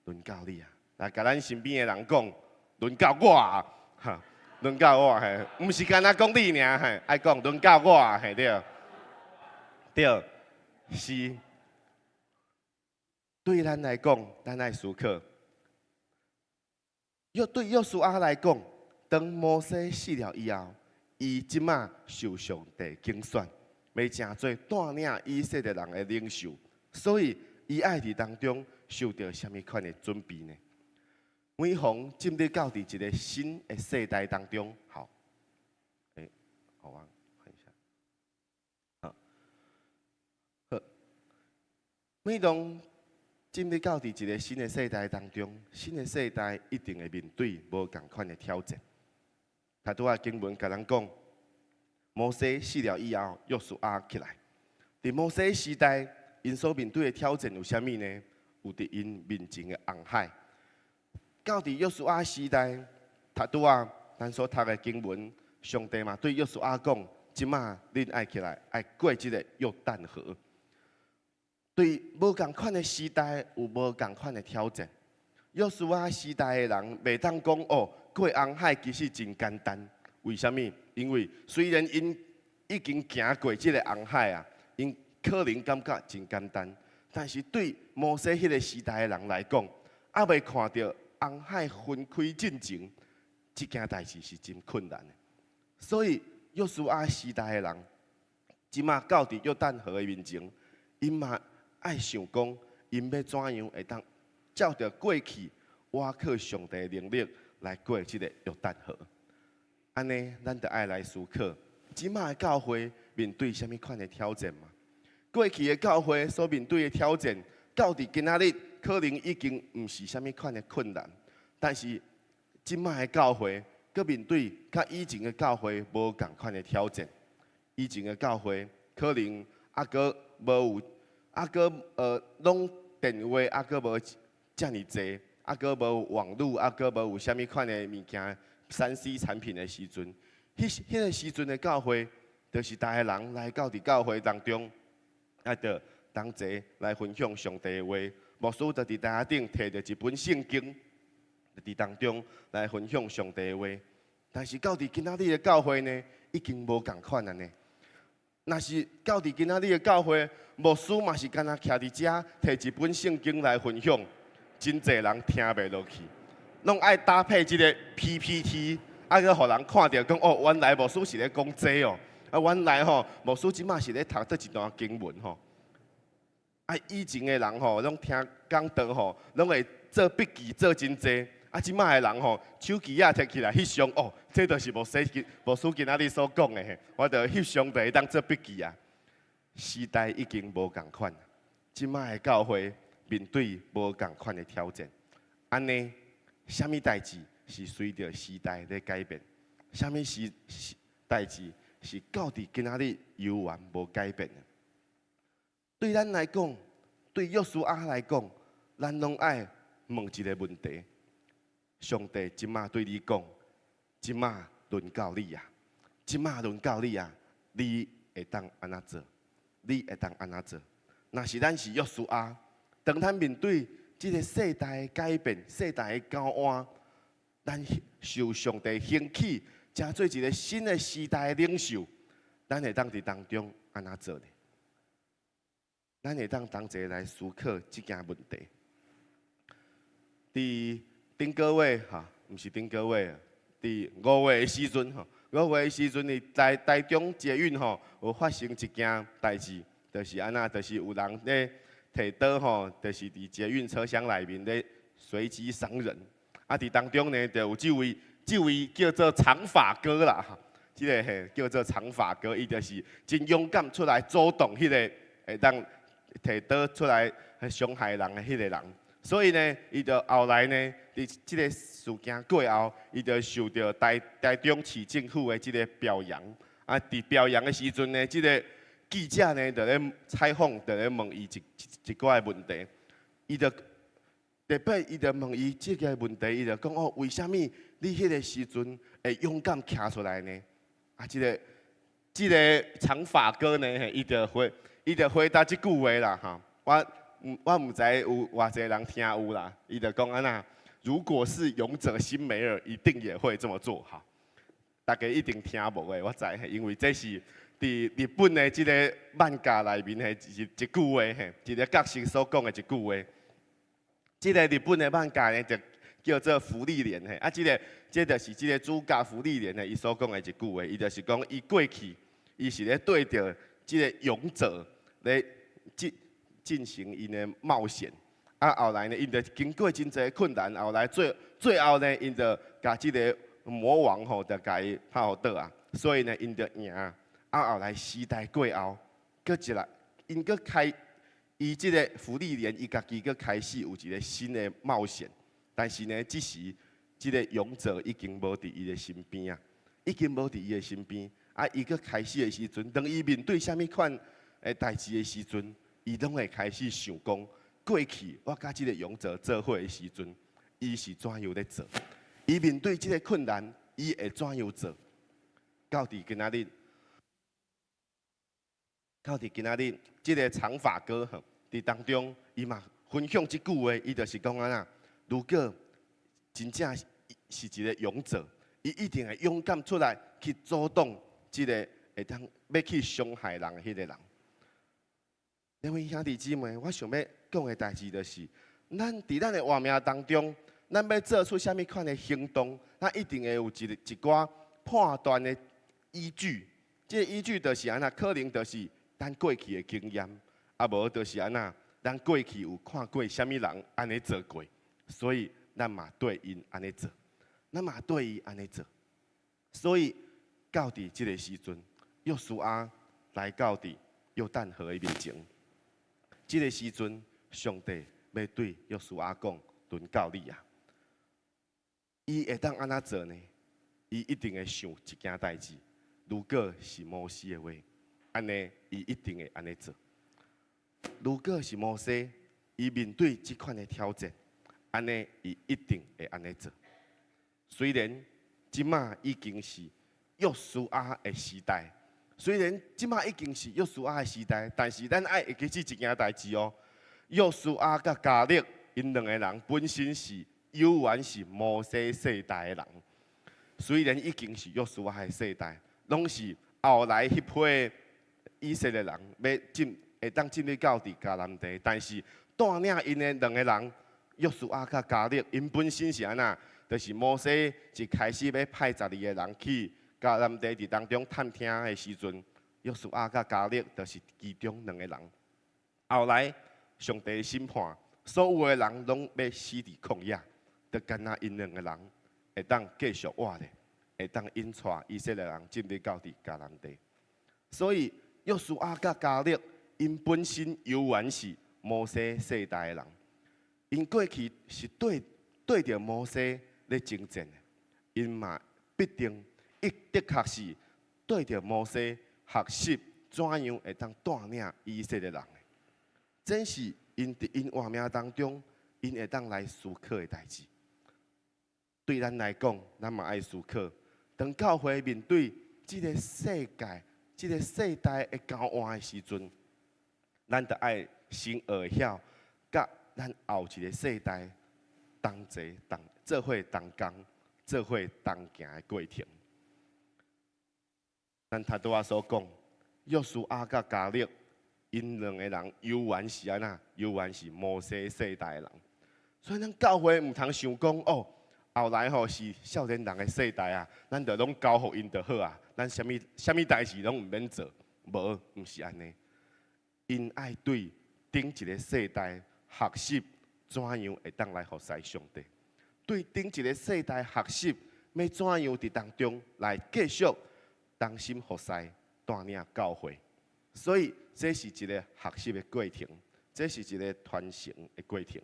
輪到你啊！來，共咱身邊的人講，輪到我啊，哈，輪到我嘿，毋是干焦講你爾嘿，愛講輪到我啊，嘿對，對，是對咱來講，咱愛思考。約對約書亞來講，當摩西死了以後，伊這馬受上帝揀選，欲成做帶領以色列人的領袖，所以伊愛佇當中受著啥物款的準備呢？每逢進入到佇一个新的世代當中，好，欸，好啊，看一下，好，好，每當進入到佇一个新的世代當中，新的世代一定會面對無仝款的挑戰。頭拄仔經文共咱講，摩西死了以後，約書亞起來。佇摩西時代，𪜶所面對的挑戰有啥物呢？有佇𪜶面前的紅海。到佇約書亞時代，頭拄仔咱所讀的經文，上帝嘛對約書亞講：這馬恁愛起來，愛過這个約旦河。對無仝款的時代，有無仝款的挑戰。約書亞時代的人袂當講哦，過紅海其實真簡單。為啥物？因為雖然𪜶已經行過這个紅海啊，𪜶可能感覺真簡單，但是對摩西彼个時代的人來講，猶未看著紅海分開進前，這件代誌是真困難的。所以約書亞時代的人，這馬到佇約旦河的面前，𪜶嘛愛想講，𪜶欲怎樣會當照著過去，倚靠上帝的能力來過這个約旦河。按呢，咱著愛來思考，這馬的教會面對啥物款的挑戰嘛？過去的教會所面對的挑戰，到佇今仔日可能已經毋是啥物款的困難，但是這馬的教會，閣面對佮以前的教會無仝款的挑戰。以前的教會可能猶閣無有，猶閣攏電話猶閣無遮爾濟，猶閣無網路，猶閣無有啥物款的物件，3C 產品的時陣，彼彼个時陣的教會，就是逐个人來到佇教會當中，啊，著同齊來分享上帝的話。牧師就佇台仔頂提著一本聖經，佇當中來分享上帝的話。但是到佇今仔日的教會呢，已經無仝款了呢。若是到佇今仔日的教會，牧師嘛是干焦徛佇遮提一本聖經來分享，真濟人聽袂落去，攏愛搭配這个 PPT，啊，閣予人看著講哦，原來牧師是咧講這哦，啊，原來吼牧師這馬是咧讀佗一段經文吼。啊，以前的人吼，攏聽講道吼，攏會做筆記做真濟。啊，這馬的人吼，手機仔提起來翕相哦，這就是牧師今仔日所講的，我著翕相就會當做筆記啊。時代已經無仝款，這馬的教會面對無仝款的挑戰。按呢，啥物代誌是隨著時代咧改變？啥物是代誌是到佇今仔日猶原無改變的？對咱來講，對約書亞來講，咱攏愛問一个問題：上帝這馬對你講，這馬輪到你啊！這馬輪到你啊！你會當按怎做？你會當按怎做？若是咱是約書亞，當咱面對這个世代的改變、世代的交換，咱受上帝興起，成做一个新的時代的領袖，咱會當佇當中按怎做呢？咱會當同齊來思考這件問題。佇頂個月吼，毋是頂個月，佇五月的時陣吼，五月的時陣佇台台中捷運吼，有發生一件代誌，就是按怎，就是有人咧提刀吼，就是佇捷運車廂內面咧隨機傷人。啊，佇當中呢，就有這位，這位叫做長髮哥啦，這个嘿叫做長髮哥，伊就是真勇敢出來阻擋彼个會當提刀出來傷害人的彼个人。所以呢，伊就後來呢，佇這个事件過後，伊就受著台台中市政府的這个表揚。啊，佇表揚的時陣呢，這个記者呢，就咧採訪，就咧問伊一一一寡的問題，伊就特別伊就問伊這个問題，伊就講哦，為啥物你彼个時陣會勇敢徛出來呢？啊，這个這个長髮哥呢，伊就回答這句話啦，哈，我毋知有偌濟人聽有啦，伊就講按怎，如果是勇者辛梅爾，一定也會這麼做，哈，大家一定聽無的，我知，因為這是佇日本的這个漫畫內面的一一句話，嘿，一个角色所講的一句話。這个日本的漫畫呢，就叫做芙莉蓮嘿，啊，這个這就是這个主角芙莉蓮呢，伊所講的一句話，伊就是講，伊過去，伊是咧對著這个勇者咧進進行𪜶的冒險，啊，後來呢，𪜶就經過真濟困難，後來最最後呢，𪜶就共這个魔王吼，就共伊拍予倒啊，所以呢，𪜶就贏。啊，後來時代過後，閣一來，𪜶閣開。伊這个芙莉蓮，伊家己閣開始有一个新的冒險，但是呢，這時這个勇者已經無佇伊的身邊啊，已經無佇伊的身邊。啊，伊閣開始的時陣，當伊面對啥物款的代誌的時陣，伊攏會開始想講，過去我佮這个勇者做伙的時陣，伊是怎樣咧做？伊面對這个困難，伊會怎樣做？到佇今仔日。到佇今仔日，這个長髮哥吼，佇當中，伊嘛分享這句話，伊就是講按怎，如果真正是一个勇者，伊一定會勇敢出來去阻擋這个會當欲去傷害人的彼个人。兩位兄弟姊妹，我想欲講的代誌就是，咱佇咱的活命當中，咱欲做出啥物款的行動，咱一定會有一一寡判斷的依據。這个依據就是按怎，可能就是咱過去的經驗，啊無就是按怎，咱過去有看過啥物人按呢做過，所以咱嘛對𪜶按呢做，咱嘛對伊按呢做。所以到佇這个時陣，約書亞來到佇約旦河的面前，這个時陣，上帝欲對約書亞講：輪到你啊！伊會當按怎做呢？伊一定會想一件代誌。如果是摩西的話，按呢，伊一定會按呢做。如果是摩西，伊面對這款的挑戰，按呢，伊一定會按呢做。雖然這馬已經是約書亞的時代，雖然這馬已經是約書亞的時代，但是咱愛會記這一件代誌哦。約書亞佮迦勒，𪜶兩個人本身是猶原是摩西世代的人，雖然已經是約書亞的世代，攏是後來彼批以色列人欲進會當進入到佇迦南地，但是帶領𪜶的兩個人約書亞佮迦勒，𪜶本身是按怎？就是摩西一開始欲派十二個人去迦南地佇當中探聽的時陣，約書亞佮迦勒就是其中兩個人。後來上帝審判，所有的人攏欲死佇曠野，就干焦𪜶兩個人會當繼續活咧，會當引帶以色列人進入到佇迦南地。所以約書亞佮迦勒，𪜶本身猶原是摩西世代的人，𪜶過去是對對著摩西咧征戰的，𪜶嘛必定一的確是對著摩西學習怎樣會當帶領以色列人的。這是𪜶佇𪜶活命當中，𪜶會當來思考的代誌。對咱來講，咱嘛愛思考，當教會面對這个世界、這个世代的交換的時陣，咱著愛先學會曉，佮咱後一个世代同齊同做伙同工，做伙同行的過程。咱頭拄仔所講，約書亞佮迦勒，𪜶兩个人猶原是按怎？猶原是摩西世代的人。所以咱教會毋通想講哦，後來吼是少年人的世代啊，咱就攏交予𪜶就好啊，咱啥物啥物代誌攏毋免做，無，毋是按呢。𪜶愛對頂一个世代學習怎樣會當來服侍上帝，對頂一个世代學習欲怎樣佇當中來繼續同心服侍帶領教會。所以這是一個學習的過程，這是一個傳承的過程。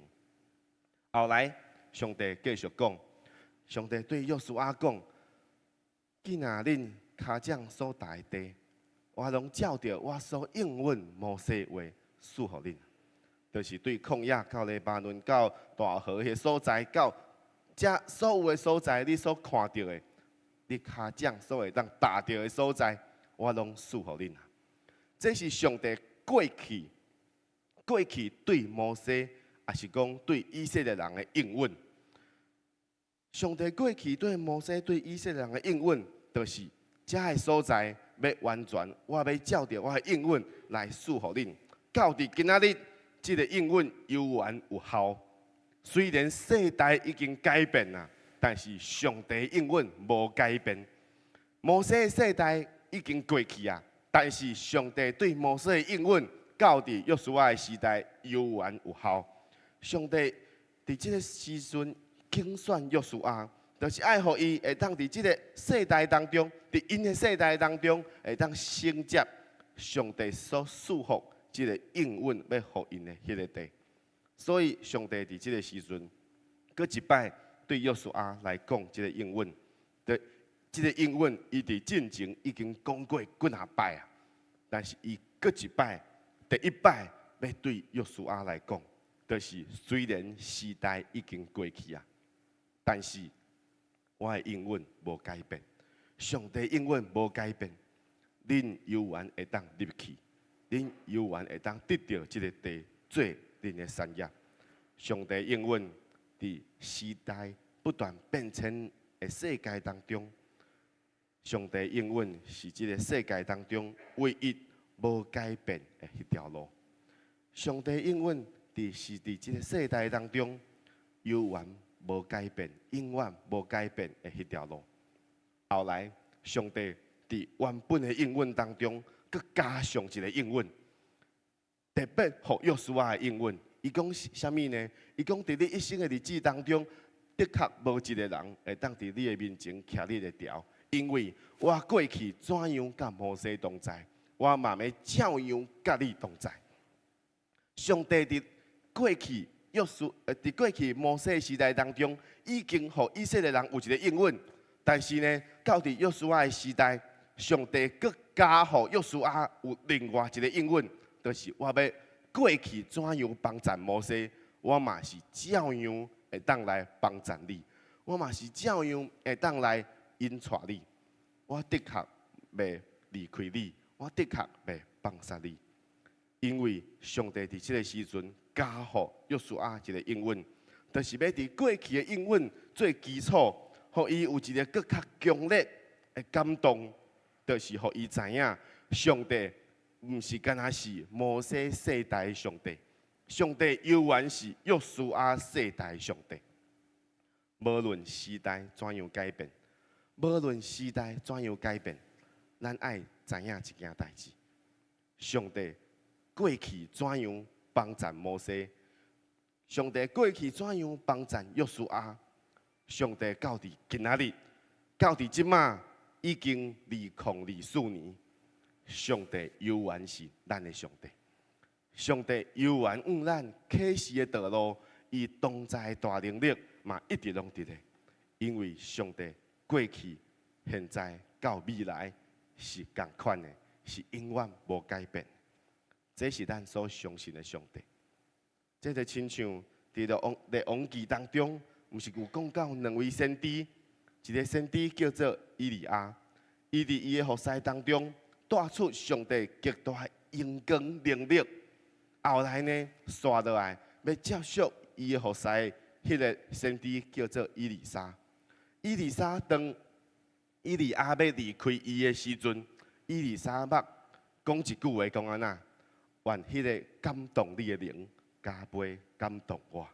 後來上帝繼續講，上帝對約書亞講：既若恁跤掌所踏的地，我攏照著我所應允摩西話賜予恁，就是對曠野到黎巴嫩到大河彼个所在，到遮所有的所在，你所看著的，你跤掌所會當踏著的所在，我攏賜予恁。這是上帝過去對摩西，抑是講對以色列人的應允。上帝過去對摩西、對以色列人的應允，就是遮个所在欲完全，我欲照著我的應允來賜予恁。到佇今仔日，這个應允猶原有效。雖然世代已經改變啦，但是上帝應允無改變。摩西的世代已經過去啊，但是上帝對摩西的應允，到佇約書亞的時代猶原有效。上帝佇這个時陣揀選約書亞，就是愛予伊會當佇這个世代當中，佇𪜶的世代當中，會當承接上帝所賜福這个應允，欲予𪜶的彼个地。所以上帝佇這个時陣，閣一擺對約書亞來講這个應允，對這个應允，伊佇進前已經講過幾若擺啊，但是伊閣一擺，第一擺欲對約書亞來講，就是雖然時代已經過去啊，但是我的應允無改變，上帝應允無改變，恁猶原會當入去，恁猶原會當得著這个地做恁的產業。上帝應允佇時代不斷變遷的世界當中，上帝應允是這个世界當中唯一無改變的彼條路。上帝應允佇是佇這个世代當中，猶原無改變，永遠無改變的彼條路。後來，上帝佇原本的應允當中，閣加上一个應允，特別予約書亞的應允。伊講啥物呢？伊講佇你一生的日子當中，的確無一个人會當佇你的面前徛你的牢，因為我過去怎樣佮摩西同在，我嘛欲照樣佮你同在。上帝佇過去約書，佇過去摩西時代當中，已經予以色列人有一个應允，但是呢，到佇約書亞的時代，上帝閣加予約書亞有另外一个應允，就是我欲過去怎樣幫贊摩西，我嘛是照樣會當來幫贊你，我嘛是照樣會當來引帶你，我的確袂離開你，我的確袂放殺你，因為上帝佇這个時陣加予約書亞一个應允，就是欲佇過去的應允做基礎，予伊有一个閣較強烈的感動，就是予伊知影上帝毋是干焦是摩西世代的上帝，上帝猶原是約書亞世代的上帝。無論時代怎樣改變，無論時代怎樣改變，咱愛知影一件代誌：上帝過去怎樣幫贊摩西，上帝過去怎樣幫贊約書亞，上帝到佇今仔日，到佇這馬已經2024年，上帝猶原是咱的上帝。上帝猶原向咱啟示的道路，伊同在的大能力嘛一直攏佇咧。因為上帝過去、現在到未來是仝款的，是永遠無改變。這是咱所相信的上帝。這就親像佇列王列王紀當中，毋是有講到兩位先知，一个先知叫做以利亞，伊佇伊的服侍當中帶出上帝極大榮光能力。後來呢，紲落來欲接續伊的服侍，彼个先知叫做以利沙。以利沙當以利亞欲離開伊的時陣，以利沙捌講一句話，講按怎？願彼个感動你的靈加倍感動我。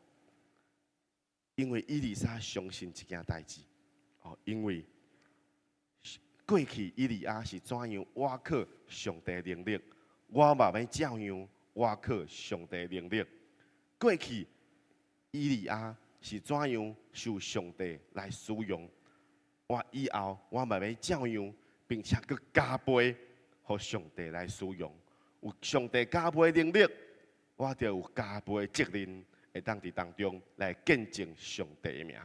因為以利沙相信一件代誌，哦，因為過去以利亞是怎樣倚靠上帝能力，我嘛欲照樣倚靠上帝能力。過去以利亞是怎樣受上帝來使用，我以後我嘛欲照樣，並且閣加倍，予上帝來使用。有上帝加倍能力，我就有加倍責任，會當佇當中來見證上帝的名。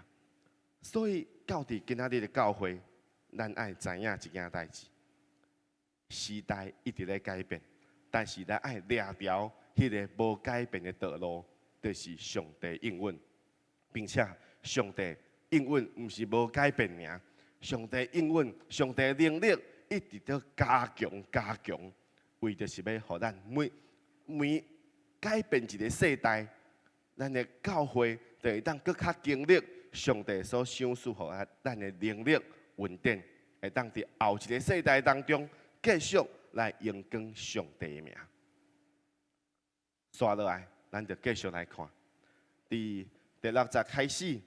所以到佇今仔日的教會，咱愛知影一件代誌：時代一直咧改變，但是咱愛掠牢彼个無改變的道路，就是上帝應允，並且上帝應允毋是無改變爾，上帝應允，上帝能力一直咧加強加強，為著是欲予咱每每改變一个世代，咱的教會就會當閣較經歷上帝所賞賜予咱的能力恩典，會當佇後一个世代當中繼續來榮光上帝的名。紲落來，咱就繼續來看，佇第六節開始，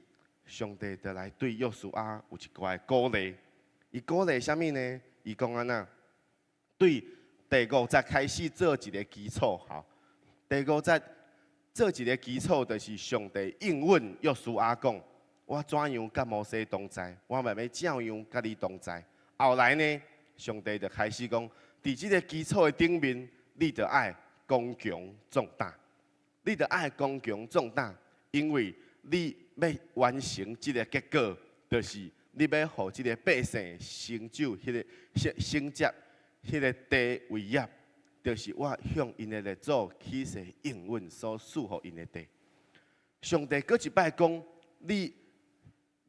上帝就來對約書亞有一寡的鼓勵。伊鼓勵啥物呢？伊講按怎？對第五節開始做一个基礎，吼。第五節做一个基礎，就是上帝應允約書亞講：我怎樣佮摩西同在，我嘛欲照樣佮你同在。後來呢，上帝就開始講，佇這个基礎的頂面，你著愛剛強壯膽，你著愛剛強壯膽，因為你欲完成這个結果，就是你欲予這个百姓成就彼个承承接彼个地為業，就是我向𪜶的列祖起誓應允所賜予𪜶的地。上帝閣一擺講，你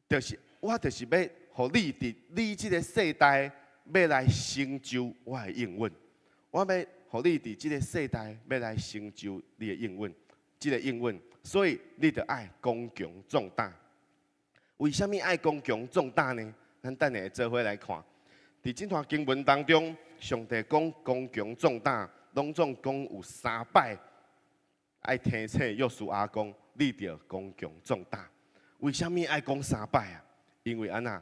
就是我，就是欲予你佇你這个世代欲來成就我的應允。我欲予你佇這个世代欲來成就你的應允，這个應允，所以你著愛剛強壯膽。為啥物愛剛強壯膽呢？咱等下做伙來看，佇這段經文當中，上帝講剛強壯膽，攏總講有三擺，愛提醒約書亞講，你著剛強壯膽。為啥物愛講三擺啊？因為按怎？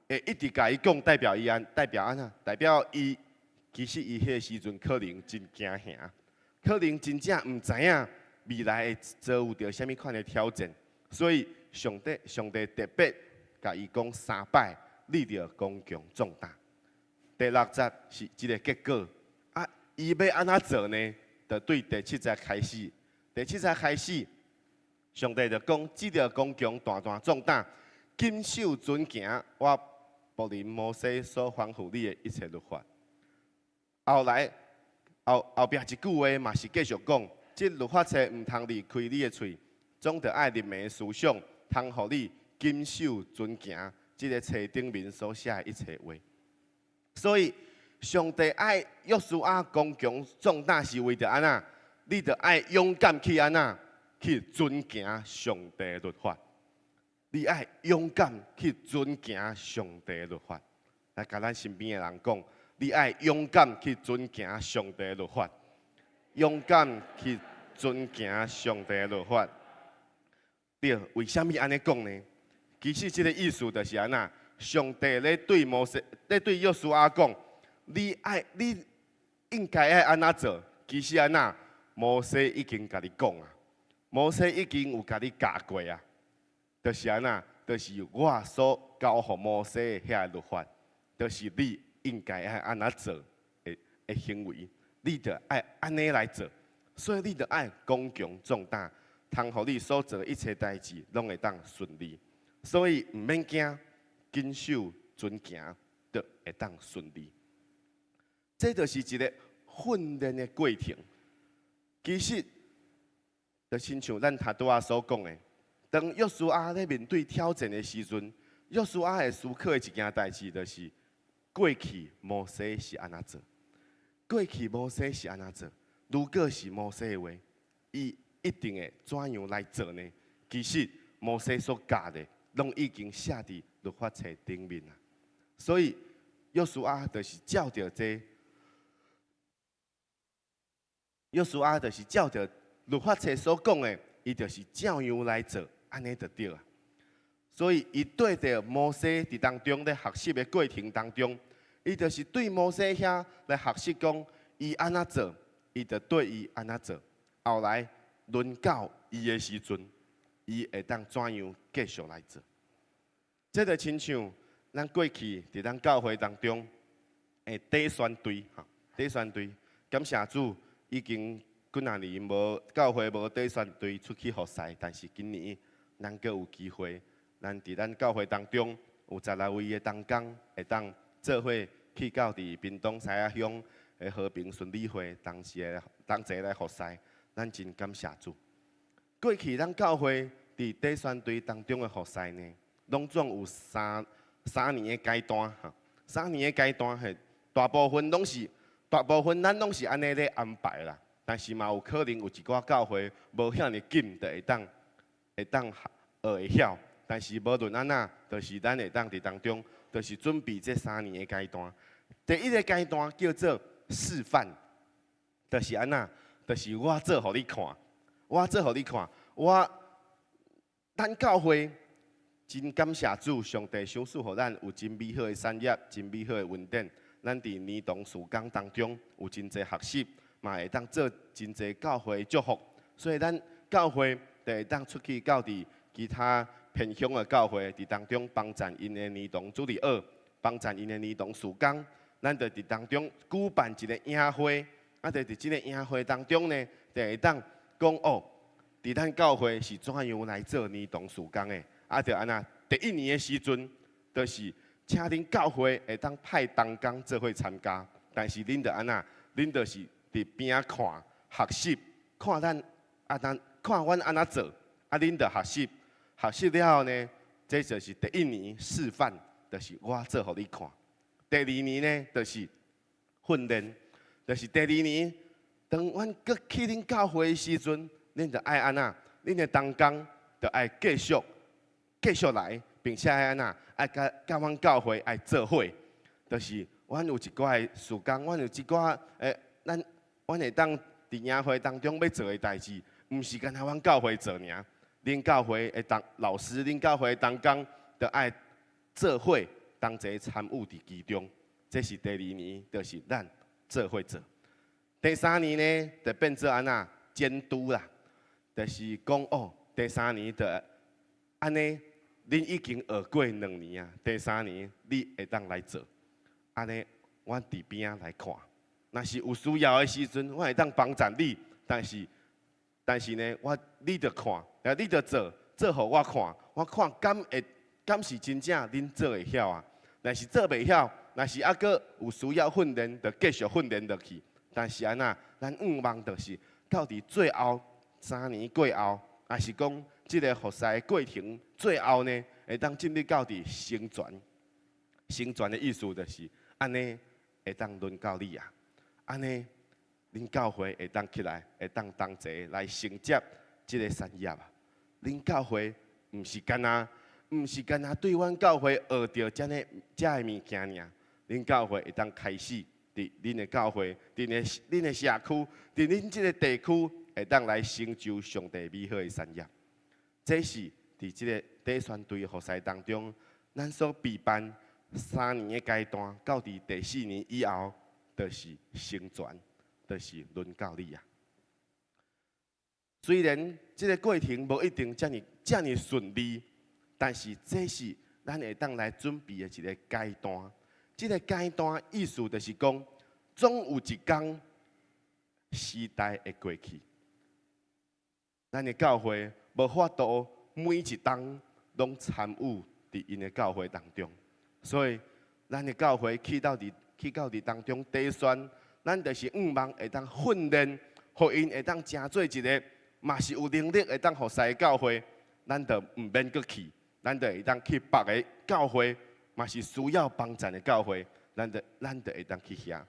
會一直共伊講，代表伊按，代表按怎？代表伊其實伊彼个時陣可能真驚嚇，可能真正毋知影未來會遭遇著啥物款的挑戰，所以上帝上帝特別共伊講三擺，你著剛強壯膽。第六節是這个結果，啊，伊欲按怎做呢？就對第七節開始，第七節開始，上帝就講：只著剛強大大壯膽，謹守遵行我僕人摩西所吩咐你的一切律法。後來後後壁一句話嘛是繼續講：這律法冊毋通離開你的喙，總著愛日暝思想，通予你謹守遵行這个冊頂面所寫的一切話。所以，上帝愛約書亞剛強壯膽，是為著按怎？你著愛勇敢去按怎？去遵行上帝律法。你愛勇敢去遵行上帝律法。來，共咱身邊的人講，你愛勇敢去遵行上帝律法，勇敢去遵行上帝律法。對，為啥物按呢講呢？其實這个意思就是按怎？上帝咧對摩西，咧對約書亞講，你愛你應該愛按怎做？其實按怎？摩西已經共你講啊，摩西已經有共你教過啊，就是按怎？就是我所交予摩西的遐个律法，就是你應該愛按怎做的的行為，你著愛按呢來做，所以你著愛剛強壯膽，通予你所做的一切代誌攏會當順利。所以毋免驚，謹守遵行，就會當順利。這就是一个訓練的過程。其實，就親像咱頭拄仔所講的，當約書亞咧面對挑戰的時陣，約書亞會思考的一件代誌，就是過去摩西是按怎做，過去摩西是按怎做。如果是摩西的話，伊一定會怎樣來做呢？其實摩西所教的，攏已經寫佇律法冊頂面啊。所以約書亞就是照著這，約書亞就是照著律法冊所講的，伊就是照樣來做，按呢就對啊。所以伊對著摩西佇當中咧學習的過程當中，伊就是對摩西遐來學習講，伊按怎做，伊就對伊按怎做。後來輪到伊的時陣，伊會當怎樣繼續來做？這就親像咱過去佇咱教會當中的短宣隊，哈，短宣隊，感謝主已經幾若年無教會無短宣隊出去服侍，但是今年咱閣有機會，咱佇咱教會當中有16位的同工會當做伙去到佇屏東獅仔鄉的和平順利會當時的同齊來服侍，咱真感謝主。過去咱教會佇短宣隊當中的服侍呢，攏總有三年的階段哈，三年的階段嘿，大部分咱攏是按呢咧安排啦，但是嘛有可能有一寡教會無遐爾緊，就會當學會曉。但是無論按怎，就是咱會當佇當中，就是準備這三年的階段。第一个階段叫做示範，就是按怎，就是我做予你看，我做予你看，我咱教會真感謝主，上帝賞賜予咱有真美好的產業，真美好的恩典。咱佇兒童事工當中有真濟學習，嘛會當做真濟教會的祝福。所以咱教會就會當出去到佇其他偏鄉的教會，佇當中幫贊𪜶的兒童主日學，幫贊𪜶的兒童事工。咱就佇當中舉辦一个營會，啊，就佇這个營會當中呢，就會當講哦，佇咱教會是怎樣來做兒童事工的。啊，就按怎，第一年的時陣，就是請恁教會會當派同工做伙參加，但是恁就按怎，恁就是佇邊仔看學習，看咱啊咱看阮按怎做，啊恁就學習，學習了後呢，這就是第一年示範，就是我做予你看。第二年呢，就是訓練，就是第二年，當阮閣去恁教會的時陣，恁就愛按怎，恁的同工就愛繼續來，並且愛按怎，愛佮阮教會愛做伙，就是阮有一寡的事工，阮有一寡咱阮會當佇營會當中欲做的代誌，毋是干焦阮教會做爾，恁教會的當老師，恁教會的同工，就愛做伙同齊參與佇其中。這是第二年，就是咱做伙做。第三年呢，就變做按怎監督啦，就是講哦，第三年就按呢，恁已經學過2年啊，第三年你會當來做，按呢，阮佇邊仔來看，若是有需要的時陣，我會當幫贊你，但是呢，我你著看，啊，你著做，做予我看，我看敢會敢是真正恁做會曉啊？若是做袂曉，若是猶閣有需要訓練，就繼續訓練落去。但是按怎，咱願望就是到佇最後三年過後，抑是講這个服侍的過程最後呢，會當進入到佇成全。成全的意思就是按呢，會當輪到你啊，按呢，恁教會會當起來，會當同齊來承接這个產業啊。恁教會毋是干焦對阮教會學著這个物件爾，恁教會會當開始佇恁的教會、佇恁的社區、佇恁這个地區，會當來成就上帝美好的產業。這是佇這个短宣隊服侍當中，咱所備辦三年的階段，到佇第四年以後，就是成全，就是輪到你啊。雖然這个過程無一定遮爾遮爾順利，但是這是咱會當來準備的一个階段。這个階段意思就是講，總有一天時代會過去，咱的教會無法度每一冬攏參與佇𪜶的教會當中，所以咱的教會去到佇當中短宣，咱就是向望會當訓練，予𪜶會當成做一个嘛是有能力會當服侍的教會，咱就毋免閣去，咱就會當去別个教會，嘛是需要幫贊的教會，咱就會當去遐。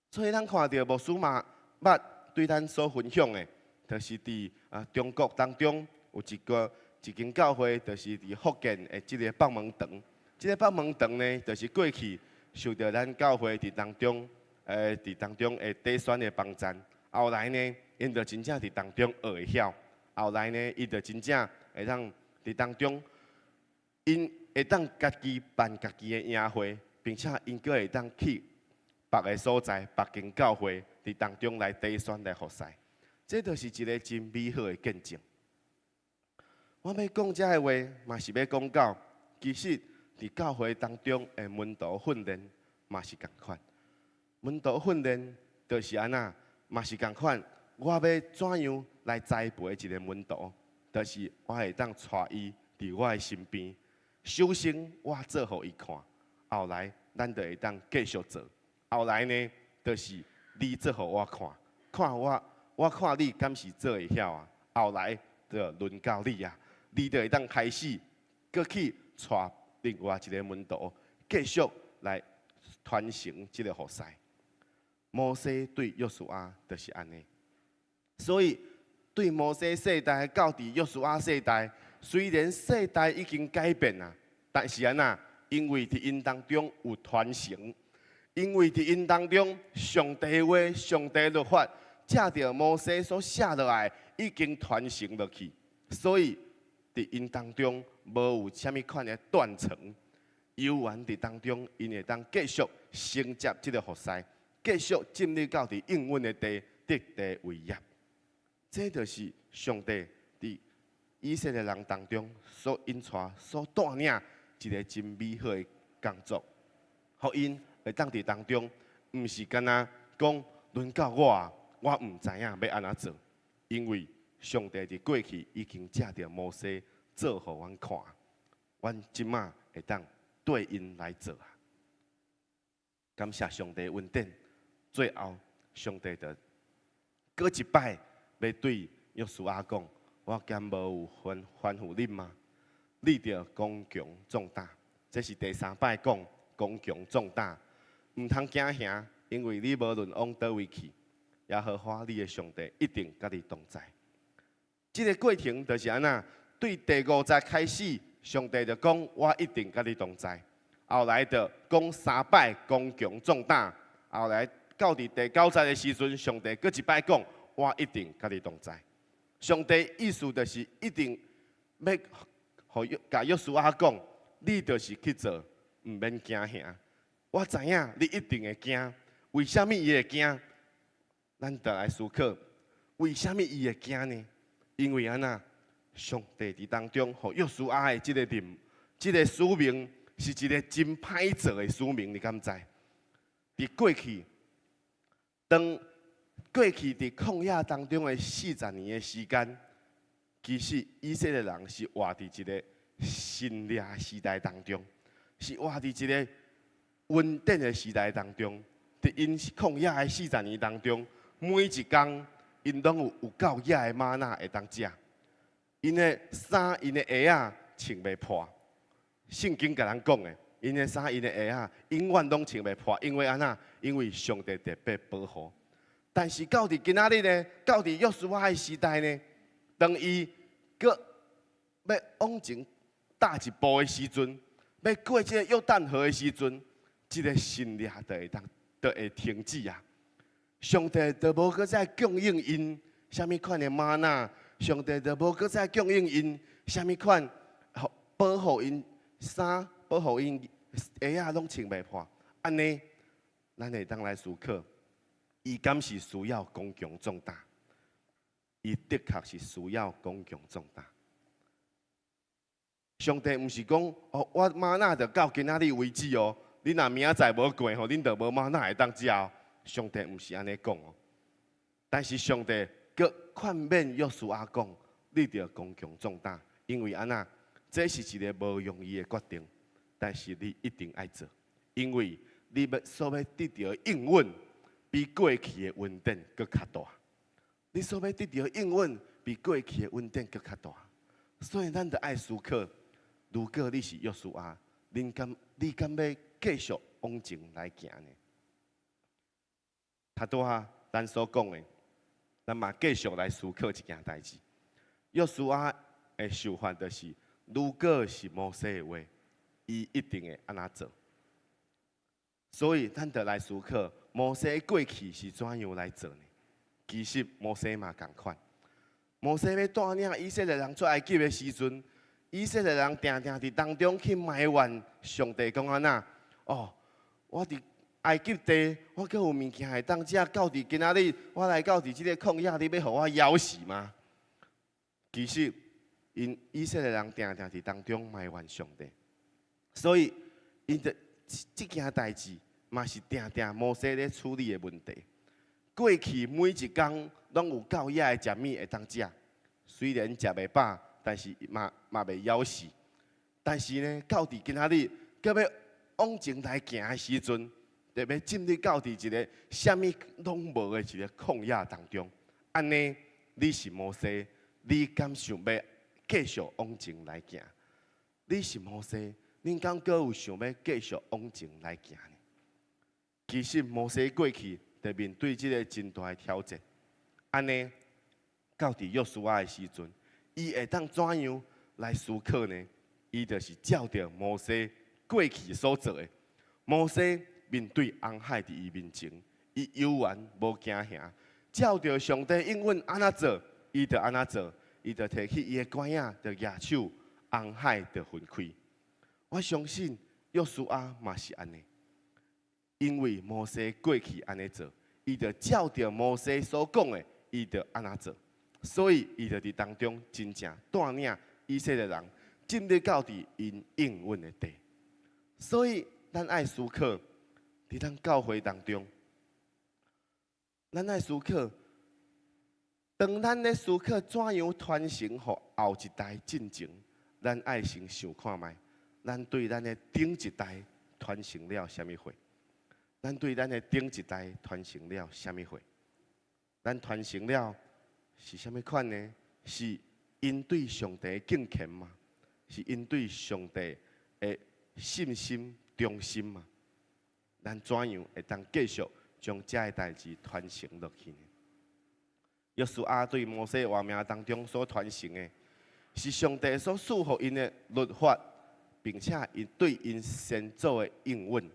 所以咱看著牧師嘛捌對咱所分享的，就是佇中國當中有一個一間教會就是佇福建的這个北門堂。這个北門堂呢，就是過去受著咱教會佇當中，佇當中的短宣的幫贊。後來呢，𪜶就真正佇當中學會曉。後來呢，伊就真正會當佇當中，𪜶會當家己辦家己的營會，並且𪜶閣會當去別个所在、別間教會佇當中來短宣來服侍。這就是一个真美好的見證。我欲講這个話，嘛是欲講到，其實佇教會當中的門徒訓練嘛是仝款。門徒訓練就是按怎，嘛是仝款。我欲怎樣來栽培一个門徒，就是我會當帶伊佇我的身邊。首先我做予伊看，後來咱就會當繼續做。後來呢，就是你做予我看，看我，我看你敢是做會曉啊。後來就輪到你啊，你就會當開始閣去帶另外一个門徒，繼續來傳承這个服侍。摩西對約書亞就是按呢，所以對摩西世代到佇約書亞世代，雖然世代已經改變啊，但是按怎？因為佇𪜶當中有傳承，因為佇𪜶當中上帝話、上帝律法，藉著摩西所寫落來，已經傳承落去，所以佇𪜶當中無有啥物款的斷層，猶原佇當中，𪜶會當繼續承接這个服侍，繼續進入到佇應允的地得地為業。這就是上帝佇以色列人當中所引帶、所帶領一个真美好的工作，予𪜶會當佇當中，毋是干焦講輪到我，我毋知影欲按怎做，因為上帝佇過去已經藉著摩西做予阮看，阮這馬會當對𪜶來做啊！感謝上帝恩典，最後上帝就閣一擺欲對約書亞講：我敢無有吩吩咐你嗎？你著剛強壯膽。這是第三擺講剛強壯膽，毋通驚嚇，因為你無論往佗位去，耶和華你的上帝一定佮你同在。這个過程就是按怎？對第五節開始，上帝就講我一定佮你同在。後來就講三擺剛強壯膽。後來到佇第九節的時陣，上帝閣一擺講我一定佮你同在。上帝意思就是一定欲予共約書亞講，你就是去做，毋免驚嚇。我知影你一定會驚，為啥物伊會驚？咱就來思考，為啥物伊會驚呢？因為按怎？上帝佇當中，予約書亞的這个任，這个使命是一个真歹做的使命，你敢知？佇過去，當過去佇曠野當中的40年的時間，其實以色列人是活佇一个神掠時代當中，是活佇一个恩典的時代當中。佇𪜶曠野的四十年當中，每一工𪜶攏有有夠額的嗎哪會當食。𪜶的衫、𪜶的鞋仔穿袂破。聖經共咱講的，𪜶的衫、𪜶的鞋仔永遠攏穿袂破，因為按怎？因為上帝特別保護。但是到佇今仔日呢？到佇約書亞的時代呢？當伊閣欲往前踏一步的時陣，欲過這個約旦河的時陣，這个神掠就會當就會停止啊！上帝就無閣再供應𪜶啥物款的嗎哪，上帝就無閣再供應𪜶啥物款，保護𪜶衫，保護𪜶鞋仔攏穿袂破。按呢，咱會當來思考，伊敢是需要剛強壯膽？伊的確是需要剛強壯膽。上帝毋是講哦，我嗎哪就到今仔日為止哦，你若明仔載無過吼，恁就無嗎哪會當食哦。上帝毋是按呢講哦，但是上帝閣勸勉約書亞講，你著剛強壯膽，因為按怎？這是一个無容易的決定，但是你一定愛做，因為你欲所欲得著的應允，比過去的恩典閣較大。你所欲得著的應允，比過去的恩典閣較大。所以咱著愛思考，如果你是約書亞，你敢欲繼續往前來行呢？頭拄仔咱所講的，咱嘛繼續來思考一件代誌。約書亞的想法就是，如果是摩西的話，伊一定會按怎做。所以，咱就來思考，摩西過去是怎樣來做呢？其實摩西嘛仝款。摩西欲帶領以色列人出埃及的時陣，以色列人定定佇當中去埋怨上帝，講按怎？哦，我佇埃及地，我閣有物件會當食，到佇今仔日，我來到佇這个曠野，你欲予我枵死嗎？其實，𪜶以色列人定定佇當中埋怨上帝，所以𪜶就這件代誌嘛是定定摩西咧處理的問題。過去每一工攏有夠野的食物會當食，雖然食袂飽，但是嘛嘛袂枵死。但是呢，到佇今仔日，閣欲往前來行的時陣，就欲進入到佇一个啥物攏無的一个曠野當中。按呢，你是摩西，你敢想欲繼續往前來行？你是摩西，恁敢閣有想欲繼續往前來行呢？其實摩西過去就面對這个真大的挑戰。按呢，到佇約書亞的時陣，伊會當怎樣來思考呢？伊就是照著摩西過去所做的。摩西面對紅海佇伊面前，伊猶原無驚嚇，照著上帝應允按怎做，伊就按怎做。伊就提起伊的拐仔，就舉手，紅海就分開。我相信約書亞嘛是按呢，因為摩西過去按呢做，伊就照著摩西所講的，伊就按怎做，所以伊就佇當中真正帶領以色列人進入到佇𪜶應允的地。所以咱愛思考，佇咱教會當中，咱愛思考，當咱咧思考怎樣傳承予後一代進前，咱愛先想看覓，咱對咱的頂一代傳承了啥物貨？咱對咱的頂一代傳承了啥物貨？咱傳承了是啥物款呢？是𪜶對上帝的敬虔嗎？是𪜶對上帝的信心忠心嗎？咱怎樣會當繼續將這个代誌傳承落去呢？約書亞對摩西活命當中所傳承的，是上帝所賜予𪜶的律法，並且𪜶對𪜶先祖的應允，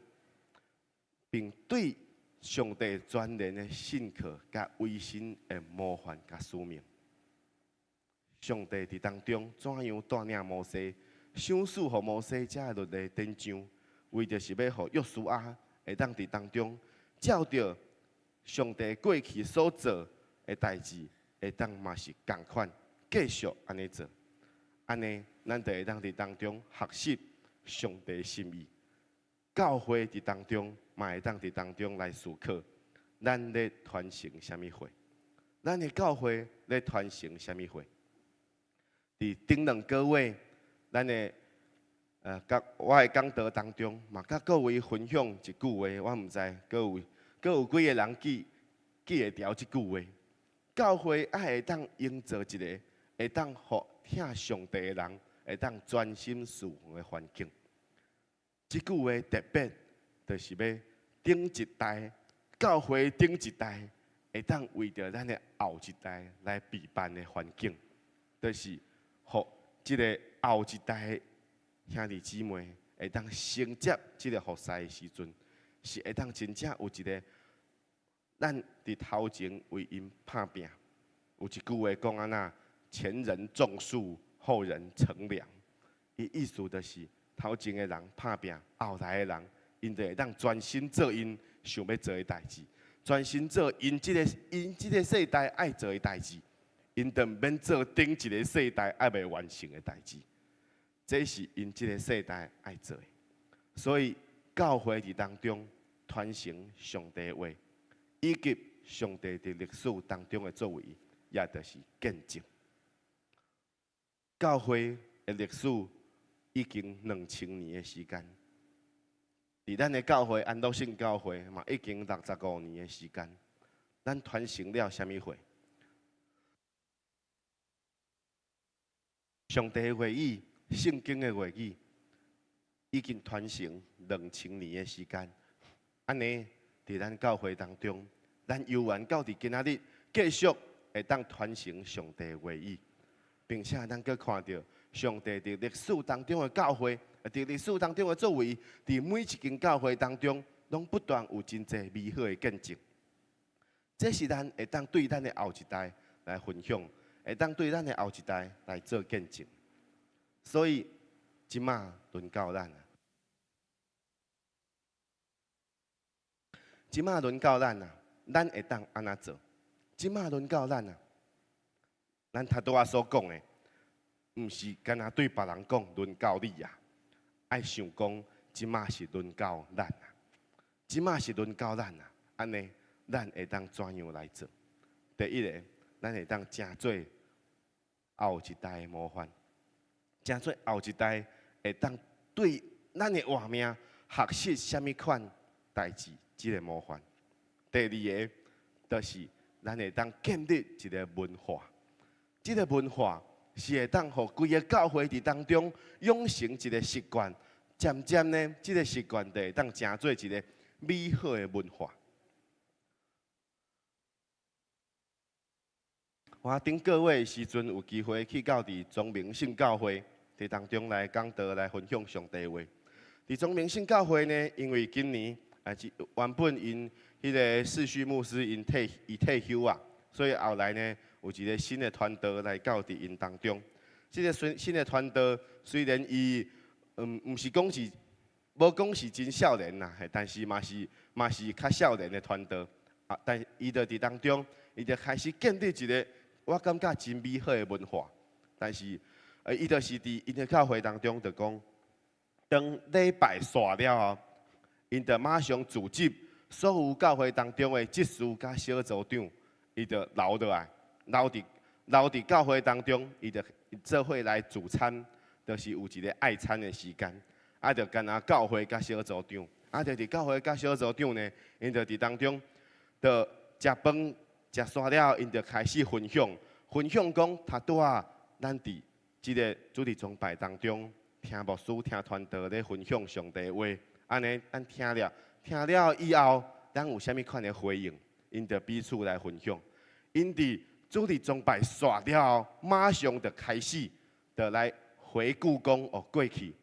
並對上帝全然的信靠佮委身的模範佮使命。上帝佇當中怎樣帶領摩西，賞賜予摩西這个律例典章，為著是欲予約書亞會當佇當中照著上帝過去所做的代誌，會當嘛是仝款繼續按呢做，按呢，咱就會當佇當中學習上帝心意。教會佇當中嘛會當佇當中來思考，咱咧傳承啥物貨？咱的教會咧傳承啥物貨？佇頂兩個月，咱的佮我的講道當中，嘛佮各位分享一句話，我毋知閣有閣有幾个人記記會牢這句話。教會愛會當營造一个會當予疼上帝的人會當專心事奉的環境。這句話特別，就是欲頂一代教會頂一代會當為著咱的後一代來備辦的環境，就是予這个後一代兄弟姊妹會當承接這个服侍的時陣，是會當真正有一个咱佇頭前為𪜶拍拚。有一句話講按怎？前人種樹，後人乘涼。伊意思就是頭前的人拍拚，後來的人，𪜶就會當專心做𪜶想欲做的代誌，專心做𪜶這个𪜶這个世代愛做的代誌，𪜶就毋免做頂一个世代猶未完成的代誌。這是𪜶這个世代愛做的。所以教會佇當中傳承上帝的話，以及上帝佇歷史當中的作為，也就是見證。教會的歷史已經2000年的時間，佇咱的教會安樂聖教會嘛已經65年的時間，咱傳承了啥物貨？上帝的話語、聖經的話語，已經傳承2000年的時間。按呢，佇咱教會當中，咱猶原到佇今仔日繼續會當傳承上帝的話語，並且咱閣看著上帝佇歷史當中的教會，佇歷史當中的作為，佇每一間教會當中，攏不斷有真濟美好的見證。這是咱會當對咱的後一代來分享，會當對咱的後一代來做見證。所以，這馬輪到咱啊！這馬輪到咱啊！咱會當按怎做？這馬輪到咱啊！咱頭拄仔所講的，毋是干焦對別人講輪到你啊！愛想講，這馬是輪到咱啊！這馬是輪到咱啊！按呢，咱會當怎樣來做？第一个，咱會當成做後一代的模範，成做後一代會當對咱的活命學習啥物款代誌，這个模範。第二个，就是咱會當建立一个文化，這个文化是會當予規个教會佇當中養成一个習慣，漸漸呢，這个習慣就會當成做一个美好的文化。我頂個月的時陣有機會去到佇中明聖教會佇當中來講道來分享上帝話。佇中明聖教會呢，因為今年啊，原本𪜶彼个世序牧師𪜶退伊退休啊，所以後來呢，有一个新的傳道來到佇𪜶當中。這个新新的傳道雖然伊毋是講是無講是真少年啦，但是嘛是嘛是較少年的傳道啊。但伊就佇當中，伊就開始建立一个我感覺真美好的文化。但是，伊就是佇𪜶的教會當中就講，當禮拜煞了後，𪜶就馬上組織所有教會當中的執事佮小組長，伊就留落來，留佇留佇教會當中，伊就做伙來聚餐，就是有一个愛餐的時間。啊，就干焦教會佮小組長，啊，就佇教會佮小組長呢，𪜶就佇當中，就食飯食煞了後，𪜶就開始分享，分享講，頭拄仔咱佇這个主日崇拜當中，聽牧師聽傳道咧分享上帝話，按呢，咱聽了，聽了以後，咱有啥物款的回應？𪜶就彼此來分享。𪜶佇主日崇拜煞了後，馬上就開始，就來回顧講哦過去。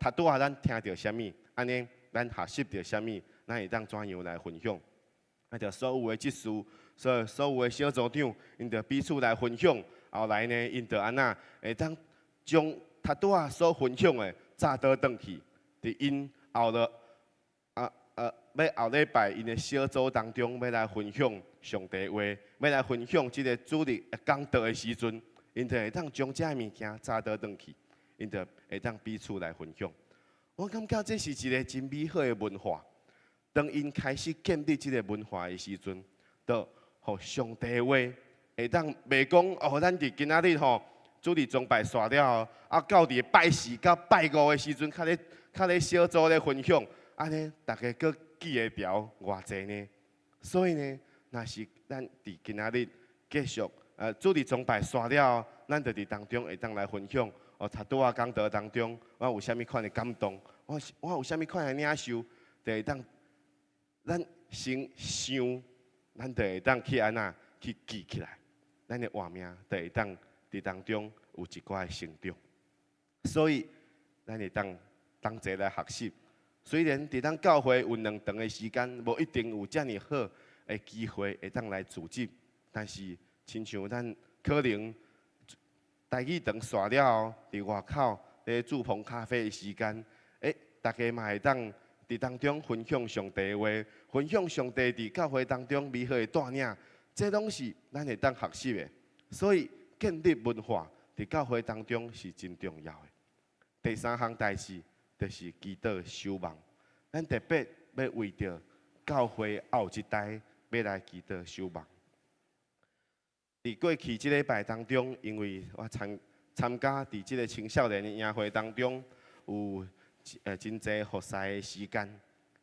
頭拄仔咱聽著啥物，按呢，咱學習著啥物，咱會當怎樣來分享？啊，就所有的執事，所所有的小組長，𪜶就彼此來分享。後來呢，𪜶就按怎會當將頭拄仔所分享的早倒轉去，佇𪜶後落啊欲後禮拜𪜶的小組當中，欲來分享上帝話，欲來分享這个主日講道的時陣，𪜶就會當將這个物件早倒轉去。𪜶就會當彼此來分享。我感覺這是一个真美好的文化。當𪜶開始建立這个文化的時陣，就予上帝話會當袂講哦，咱佇今仔日吼主日崇拜煞了後，啊到佇拜四佮拜五的時陣，較咧較咧小組咧分享，按呢逐家閣記會牢偌濟呢？所以呢，若是咱佇今仔日繼續主日崇拜煞了後，咱就佇當中會當來分享。哦，頭拄仔講道當中，我有啥物款的感動？我我有啥物款的領受？就會當咱先想，咱就會當去按怎去記起來，咱的活命就會當佇當中有一寡的成長。所以，咱會當同齊來學習。雖然佇咱教會有兩堂的時間，無一定有遮爾好的機會會當來組織，但是親像咱可能。台語堂煞了後，佇外口咧煮捧咖啡的時間，欸，大家嘛會當佇當中分享上帝的話，分享上帝佇教會當中美好的帶領，這攏是咱會當學習的。所以建立文化佇教會當中是真重要的。第三項代誌就是祈禱守望，咱特別欲為著教會後一代欲來祈禱守望。佇過去這禮拜當中，因為我參參加佇這个青少年的營會當中，有真濟服侍的時間。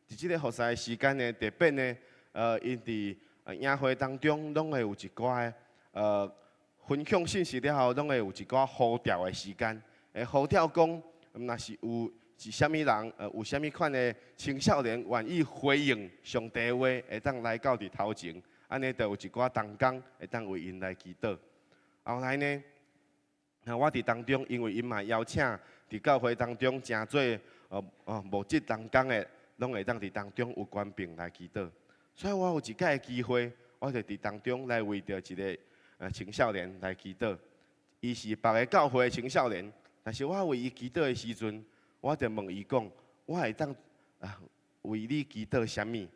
佇這个服侍的時間呢，特別呢，𪜶佇營會當中，攏會有一寡分享信息了後，攏會有一寡呼召的時間。會呼召講，若是有是啥物人，有啥物款的青少年願意回應上帝話，會當來到佇頭前。按呢，就有一寡同工會當為𪜶來祈禱。後來呢，那我佇當中，因為𪜶嘛邀請佇教會當中誠濟牧職同工的，攏會當佇當中有權柄來祈禱。所以我有一擺的機會，我就佇當中來為著一个青少年來祈禱。伊是別个教會的青少年，但是我為伊祈禱的時陣，我就問伊講：我會當為你祈禱啥物？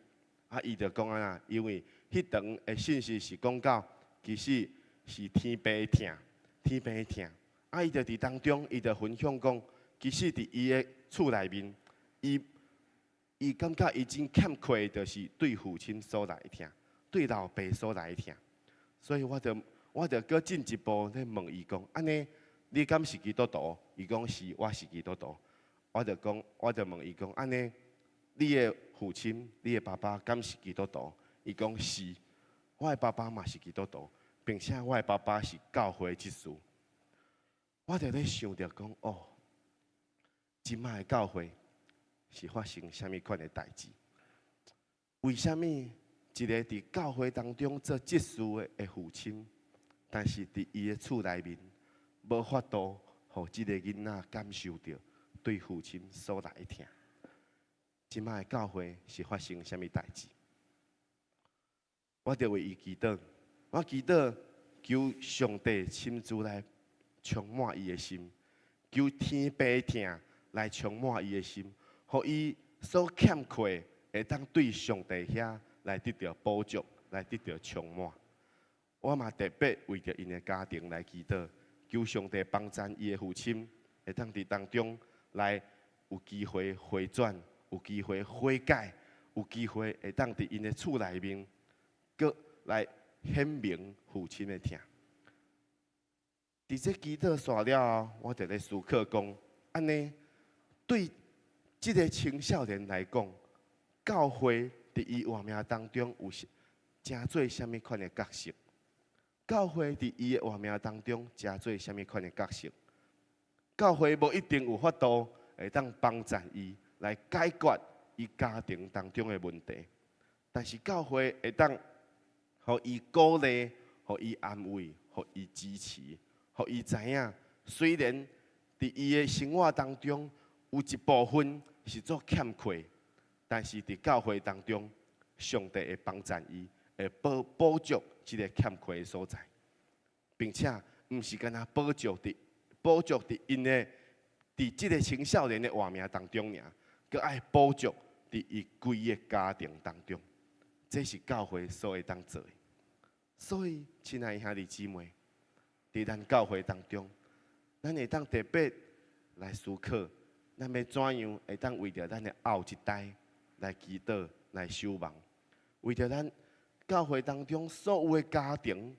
啊，伊就講按怎，因為彼堂的信息是講到，其實是天父的疼，天父的疼。啊，伊就佇當中，伊就分享講，其實佇伊的厝內面，伊感覺伊真欠缺的，就是對父親所來的疼，對老爸所來的疼。所以我就閣進一步咧問伊講：按呢，你敢是基督徒？伊講是，我是基督徒。我就講，我就問伊講：按呢，你的父親、你的爸爸敢是基督徒？伊講是，我的爸爸嘛是基督徒，並且我的爸爸是教會執事。我就咧想著講，哦，這擺的教會是發生啥物款的代誌？為啥物一个佇教會當中做執事的父親，但是佇伊的厝內面無法度予這个囡仔感受著對父親所來的疼？這擺的教會是發生啥物代誌？我就為伊祈禱，我祈禱求上帝親自來充滿伊的心，求天父的疼來充滿伊的心，予伊所欠缺會當對上帝遐來得著補足，來得著充滿。我嘛特別為著𪜶的家庭來祈禱，求上帝幫贊伊的父親，會當佇當中來有機會回轉，有機會悔改，有機會會當佇𪜶的厝內面，閣來顯明父親的疼。佇這祈禱煞了後，我就咧思考講，按呢對這个青少年來講，教會佇伊活命當中有誠做啥物款的角色？教會佇伊的活命當中誠做啥物款的角色？教會無一定有法度會當幫贊伊來解決伊家庭當中的問題，但是教會會當予伊鼓勵，予伊安慰，予伊支持，予伊知影，雖然佇伊的生活當中有一部分是做欠缺，但是佇教會當中，上帝會幫贊伊，會補足這个欠缺的所在，並且毋是干焦補足佇𪜶的佇這个青少年的活命當中爾，閣愛補足佇伊規个家庭當中，這是教會所會當做的。所以，親愛的兄弟姊妹，佇咱教會當中，咱會當特別來思考，咱欲怎樣會當為著咱的後一代來祈禱、來守望，為著咱教會當中所有的家庭，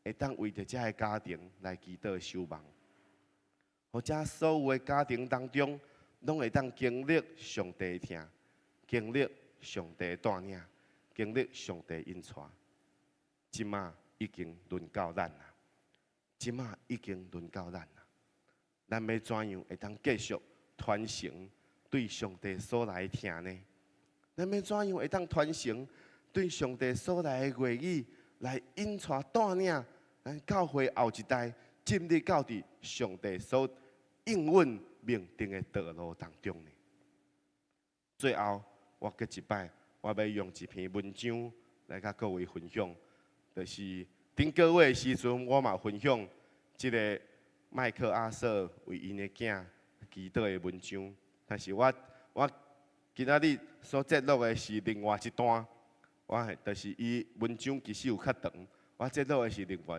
會當為著這个家庭來祈禱守望，予這所有的家庭當中，攏會當經歷上帝的疼，經歷上帝的帶領，經歷上帝引帶。這馬已經輪到咱啦，這馬已經輪到咱啦。咱欲怎樣會當繼續傳承對上帝所來的疼呢？咱欲怎樣會當傳承對上帝所來的話語來引帶帶領咱教會後一代進入到佇上帝所應允命定的道路當中呢？最後，我閣一擺，我欲用一篇文章來佮各位分享，就是頂個月的時陣，我嘛分享這个麥克阿瑟為𪜶的囝祈禱的文章，但是我今仔日所節錄的是另外一段，我就是伊文章其實有較長，我節錄的是另外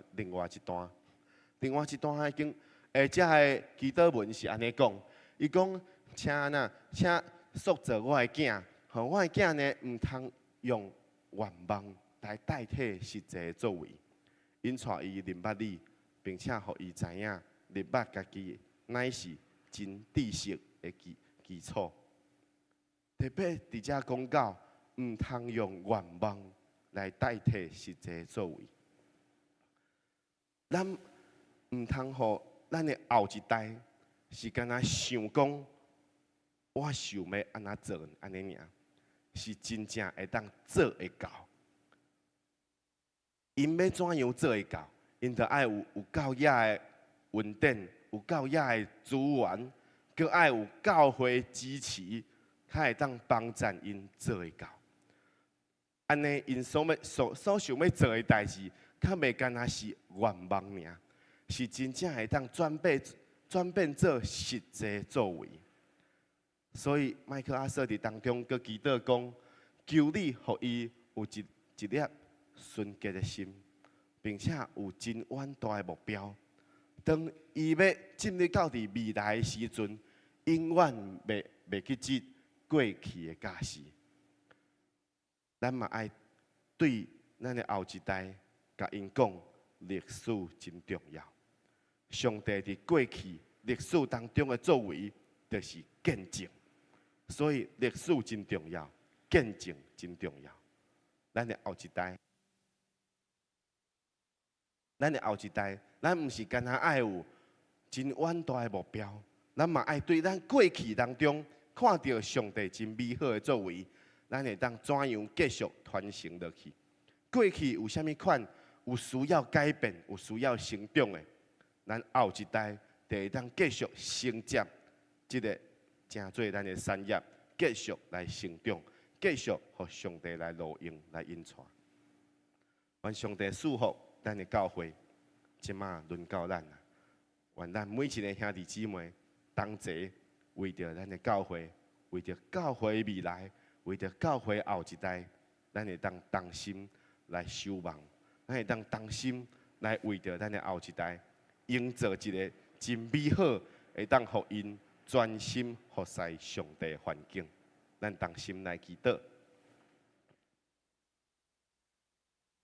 一段，另外一段已經，這个祈禱文是按呢講，伊講請按怎，請塑造我的囝，予我的囝呢毋通用願望來代替實際的作為，引帶伊認捌你，並且予伊知影認捌家己乃是真知識的基礎。特別佇遮講到，毋通用願望來代替實際作為。咱毋通予咱的後一代是干焦想講，我想欲按怎做按呢爾，是真正會當做會到。𪜶欲怎樣做會到？𪜶著愛有夠額的，恩典，有夠遐的資源，閣愛有教會支持，較會當幫贊𪜶做會到。按呢，𪜶所想欲做的代誌，較袂干焦是願望爾，是真正會當轉變做實際作為。所以麥克阿瑟佇當中閣祈禱講，求你予伊有一粒純潔的心，並且有真遠大的目標。當伊欲進入到佇未來的時陣，永遠袂去記過去的教示。咱嘛愛對咱的後一代，共𪜶講歷史真重要。上帝佇過去歷史當中的作為，就是見證。所以歷史真重要，見證真重要。咱的後一代，咱的後一代，咱毋是干焦愛有真遠大的目標，咱嘛愛對咱過去當中看著上帝真美好的作為，咱會當怎樣繼續傳承落去？過去有啥物款有需要改變、有需要成長的，咱後一代就會當繼續承接這个成做咱的產業，繼續來成長，繼續予上帝來路用來引帶。願上帝賜福咱的教會，這馬輪到咱啊！願咱每一个兄弟姊妹同齊為著咱的教會，為著教會未來，為著教會後一代，咱會當同心來守望，咱會當同心來為著咱的後一代，營造一个真美好，會當予𪜶專心服侍上帝的環境。咱同心來祈禱。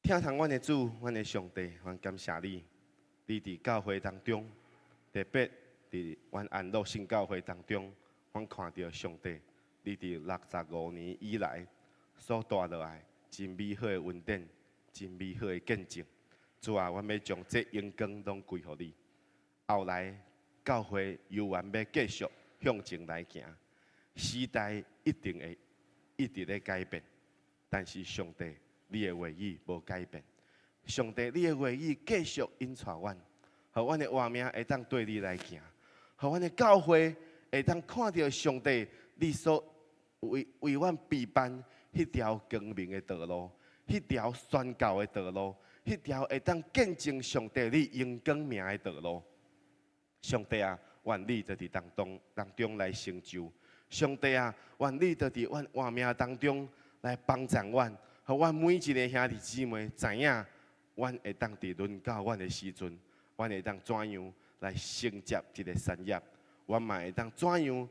疼痛阮的主，阮的上帝，阮感謝你，你佇教會當中，特別佇阮安樂聖教會當中，阮看著上帝，你佇65年以來所帶落來真美好的恩典，真美好的見證。主啊，阮欲將這榮光攏歸予你。後來教會猶原欲繼續向前來行，時代一定會一直咧改變，但是上帝，你的話語無改變。上帝，你的話語繼續引帶阮，予阮的活命會當綴你來行，予阮的教會會當看著上帝你所為阮備辦彼條光明的道路，彼條宣教的道路，彼條會當見證上帝你榮光名的道路。上帝啊，願你就佇當中來成就。上帝啊，願你就佇阮活命當中來幫助阮，予阮每一个兄弟姊妹知影，阮會當佇輪到阮的時陣，阮會當怎樣來承接這个產業，阮嘛會當怎樣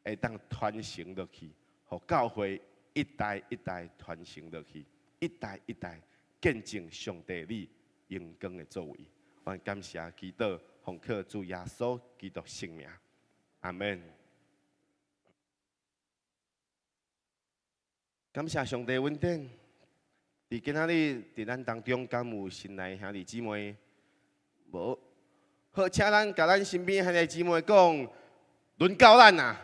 會當傳承落去，予教會一代一代傳承落去，一代一代見證上帝你榮光的作為。阮感謝祈禱，奉靠主耶穌基督聖名，阿們。感謝上帝恩典，佇今仔日佇咱當中，敢有新來兄弟姊妹？無。好，請咱共咱身邊兄弟姊妹講，輪到咱啊！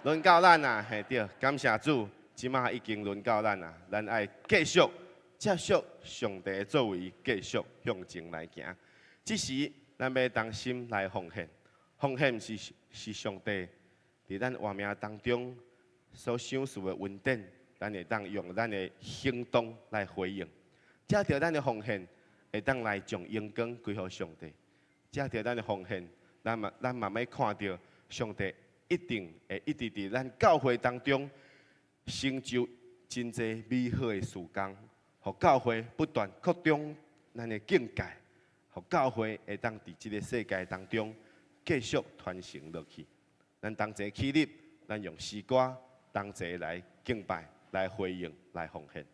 輪到咱啊！嘿對，感謝主，這馬已經輪到咱啊！咱愛繼續接續上帝的作為，繼續向前來行。這時，咱欲同心來奉獻，奉獻是上帝佇咱活命當中所賞賜的恩典。咱會當用咱的行動來回應，藉著咱的奉獻，會當來將榮光歸予上帝。藉著咱的奉獻，咱嘛欲看著上帝一定會一直佇咱教會當中成就真濟美好的事工，予教會不斷擴張咱的境界，予教會會當佇這个世界當中繼續傳承落去。咱同齊起立，咱用詩歌同齊來敬拜。來回應，來奉獻。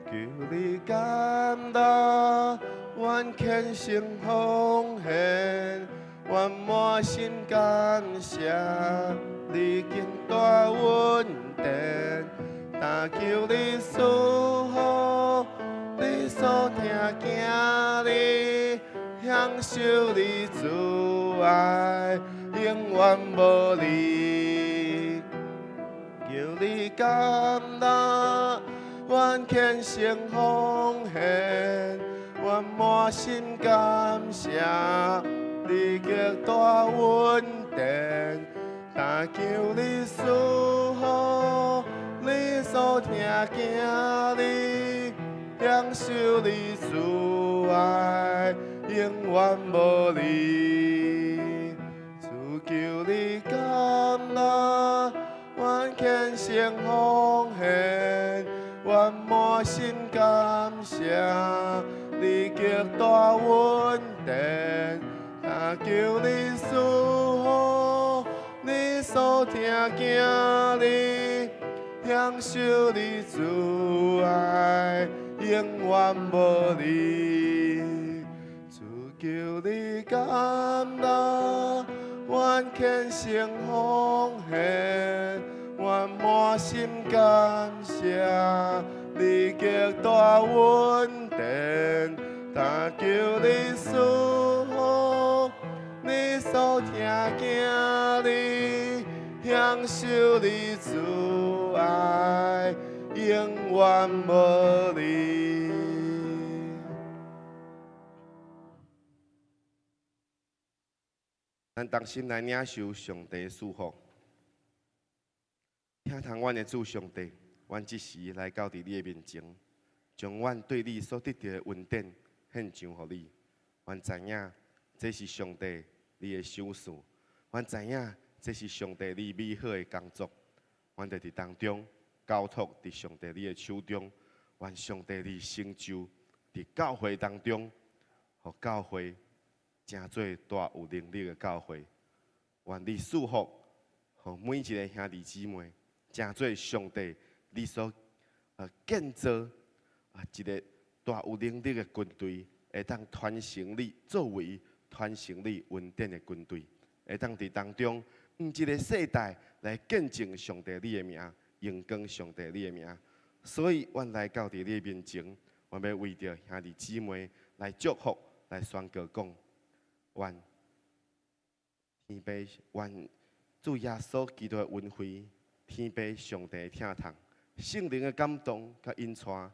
求你感動，阮虔誠奉獻，阮滿心感謝你更大恩典，但求你賜福你所疼囝兒，兄享受你慈愛，永遠無離。求你甘納，願虔誠奉獻，願滿心感謝你極大恩典。但求你賜福，你所疼囝兒，享受你慈愛，永遠無離。主求你甘納，願虔誠奉獻，願滿心感謝你極大恩典。但求你賜福，你所疼囝兒，享受你慈愛，永遠無離。主求你甘納，願虔誠奉獻，願滿心感謝你極大恩典。但求你賜福，你所疼囝兒，享受你慈愛，永遠無離。咱同心來領受上帝賜福，疼痛阮的主上帝，阮這時來到佇你的面前，將阮對你所得著的恩典獻上予你。阮知影這是上帝你的賞賜，阮知影這是上帝你美好的工作。阮就佇當中交託佇上帝你的手中，願上帝你成就佇教會當中，予教會成做大有能力的教會。願你賜福，予每一个兄弟姊妹，成做上帝你所建造一个大有能力的軍隊，會當傳承你作為傳承你恩典的軍隊，會當佇當中用這个世代來見證上帝你的名，榮光上帝你的名。所以，阮來到佇你的面前，阮欲為著兄弟姊妹來祝福，來宣告講，願天父，願主耶穌基督的恩惠，天父上帝的疼痛，聖靈的感動佮引帶，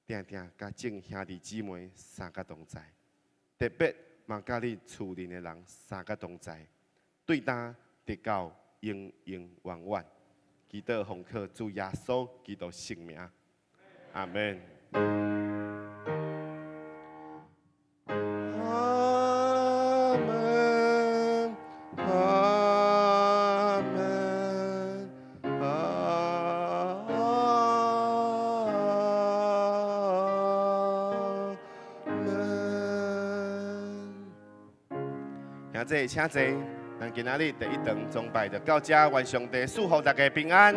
定定佮眾兄弟姊妹三甲同在，特別嘛佮你厝內的人三甲同在，對今直到永永遠遠。祈禱奉靠主耶穌基督聖名，阿門。阿門，阿門，阿門。兄弟，請坐。咱今仔日第一堂崇拜就到這，願上帝賜福大家平安。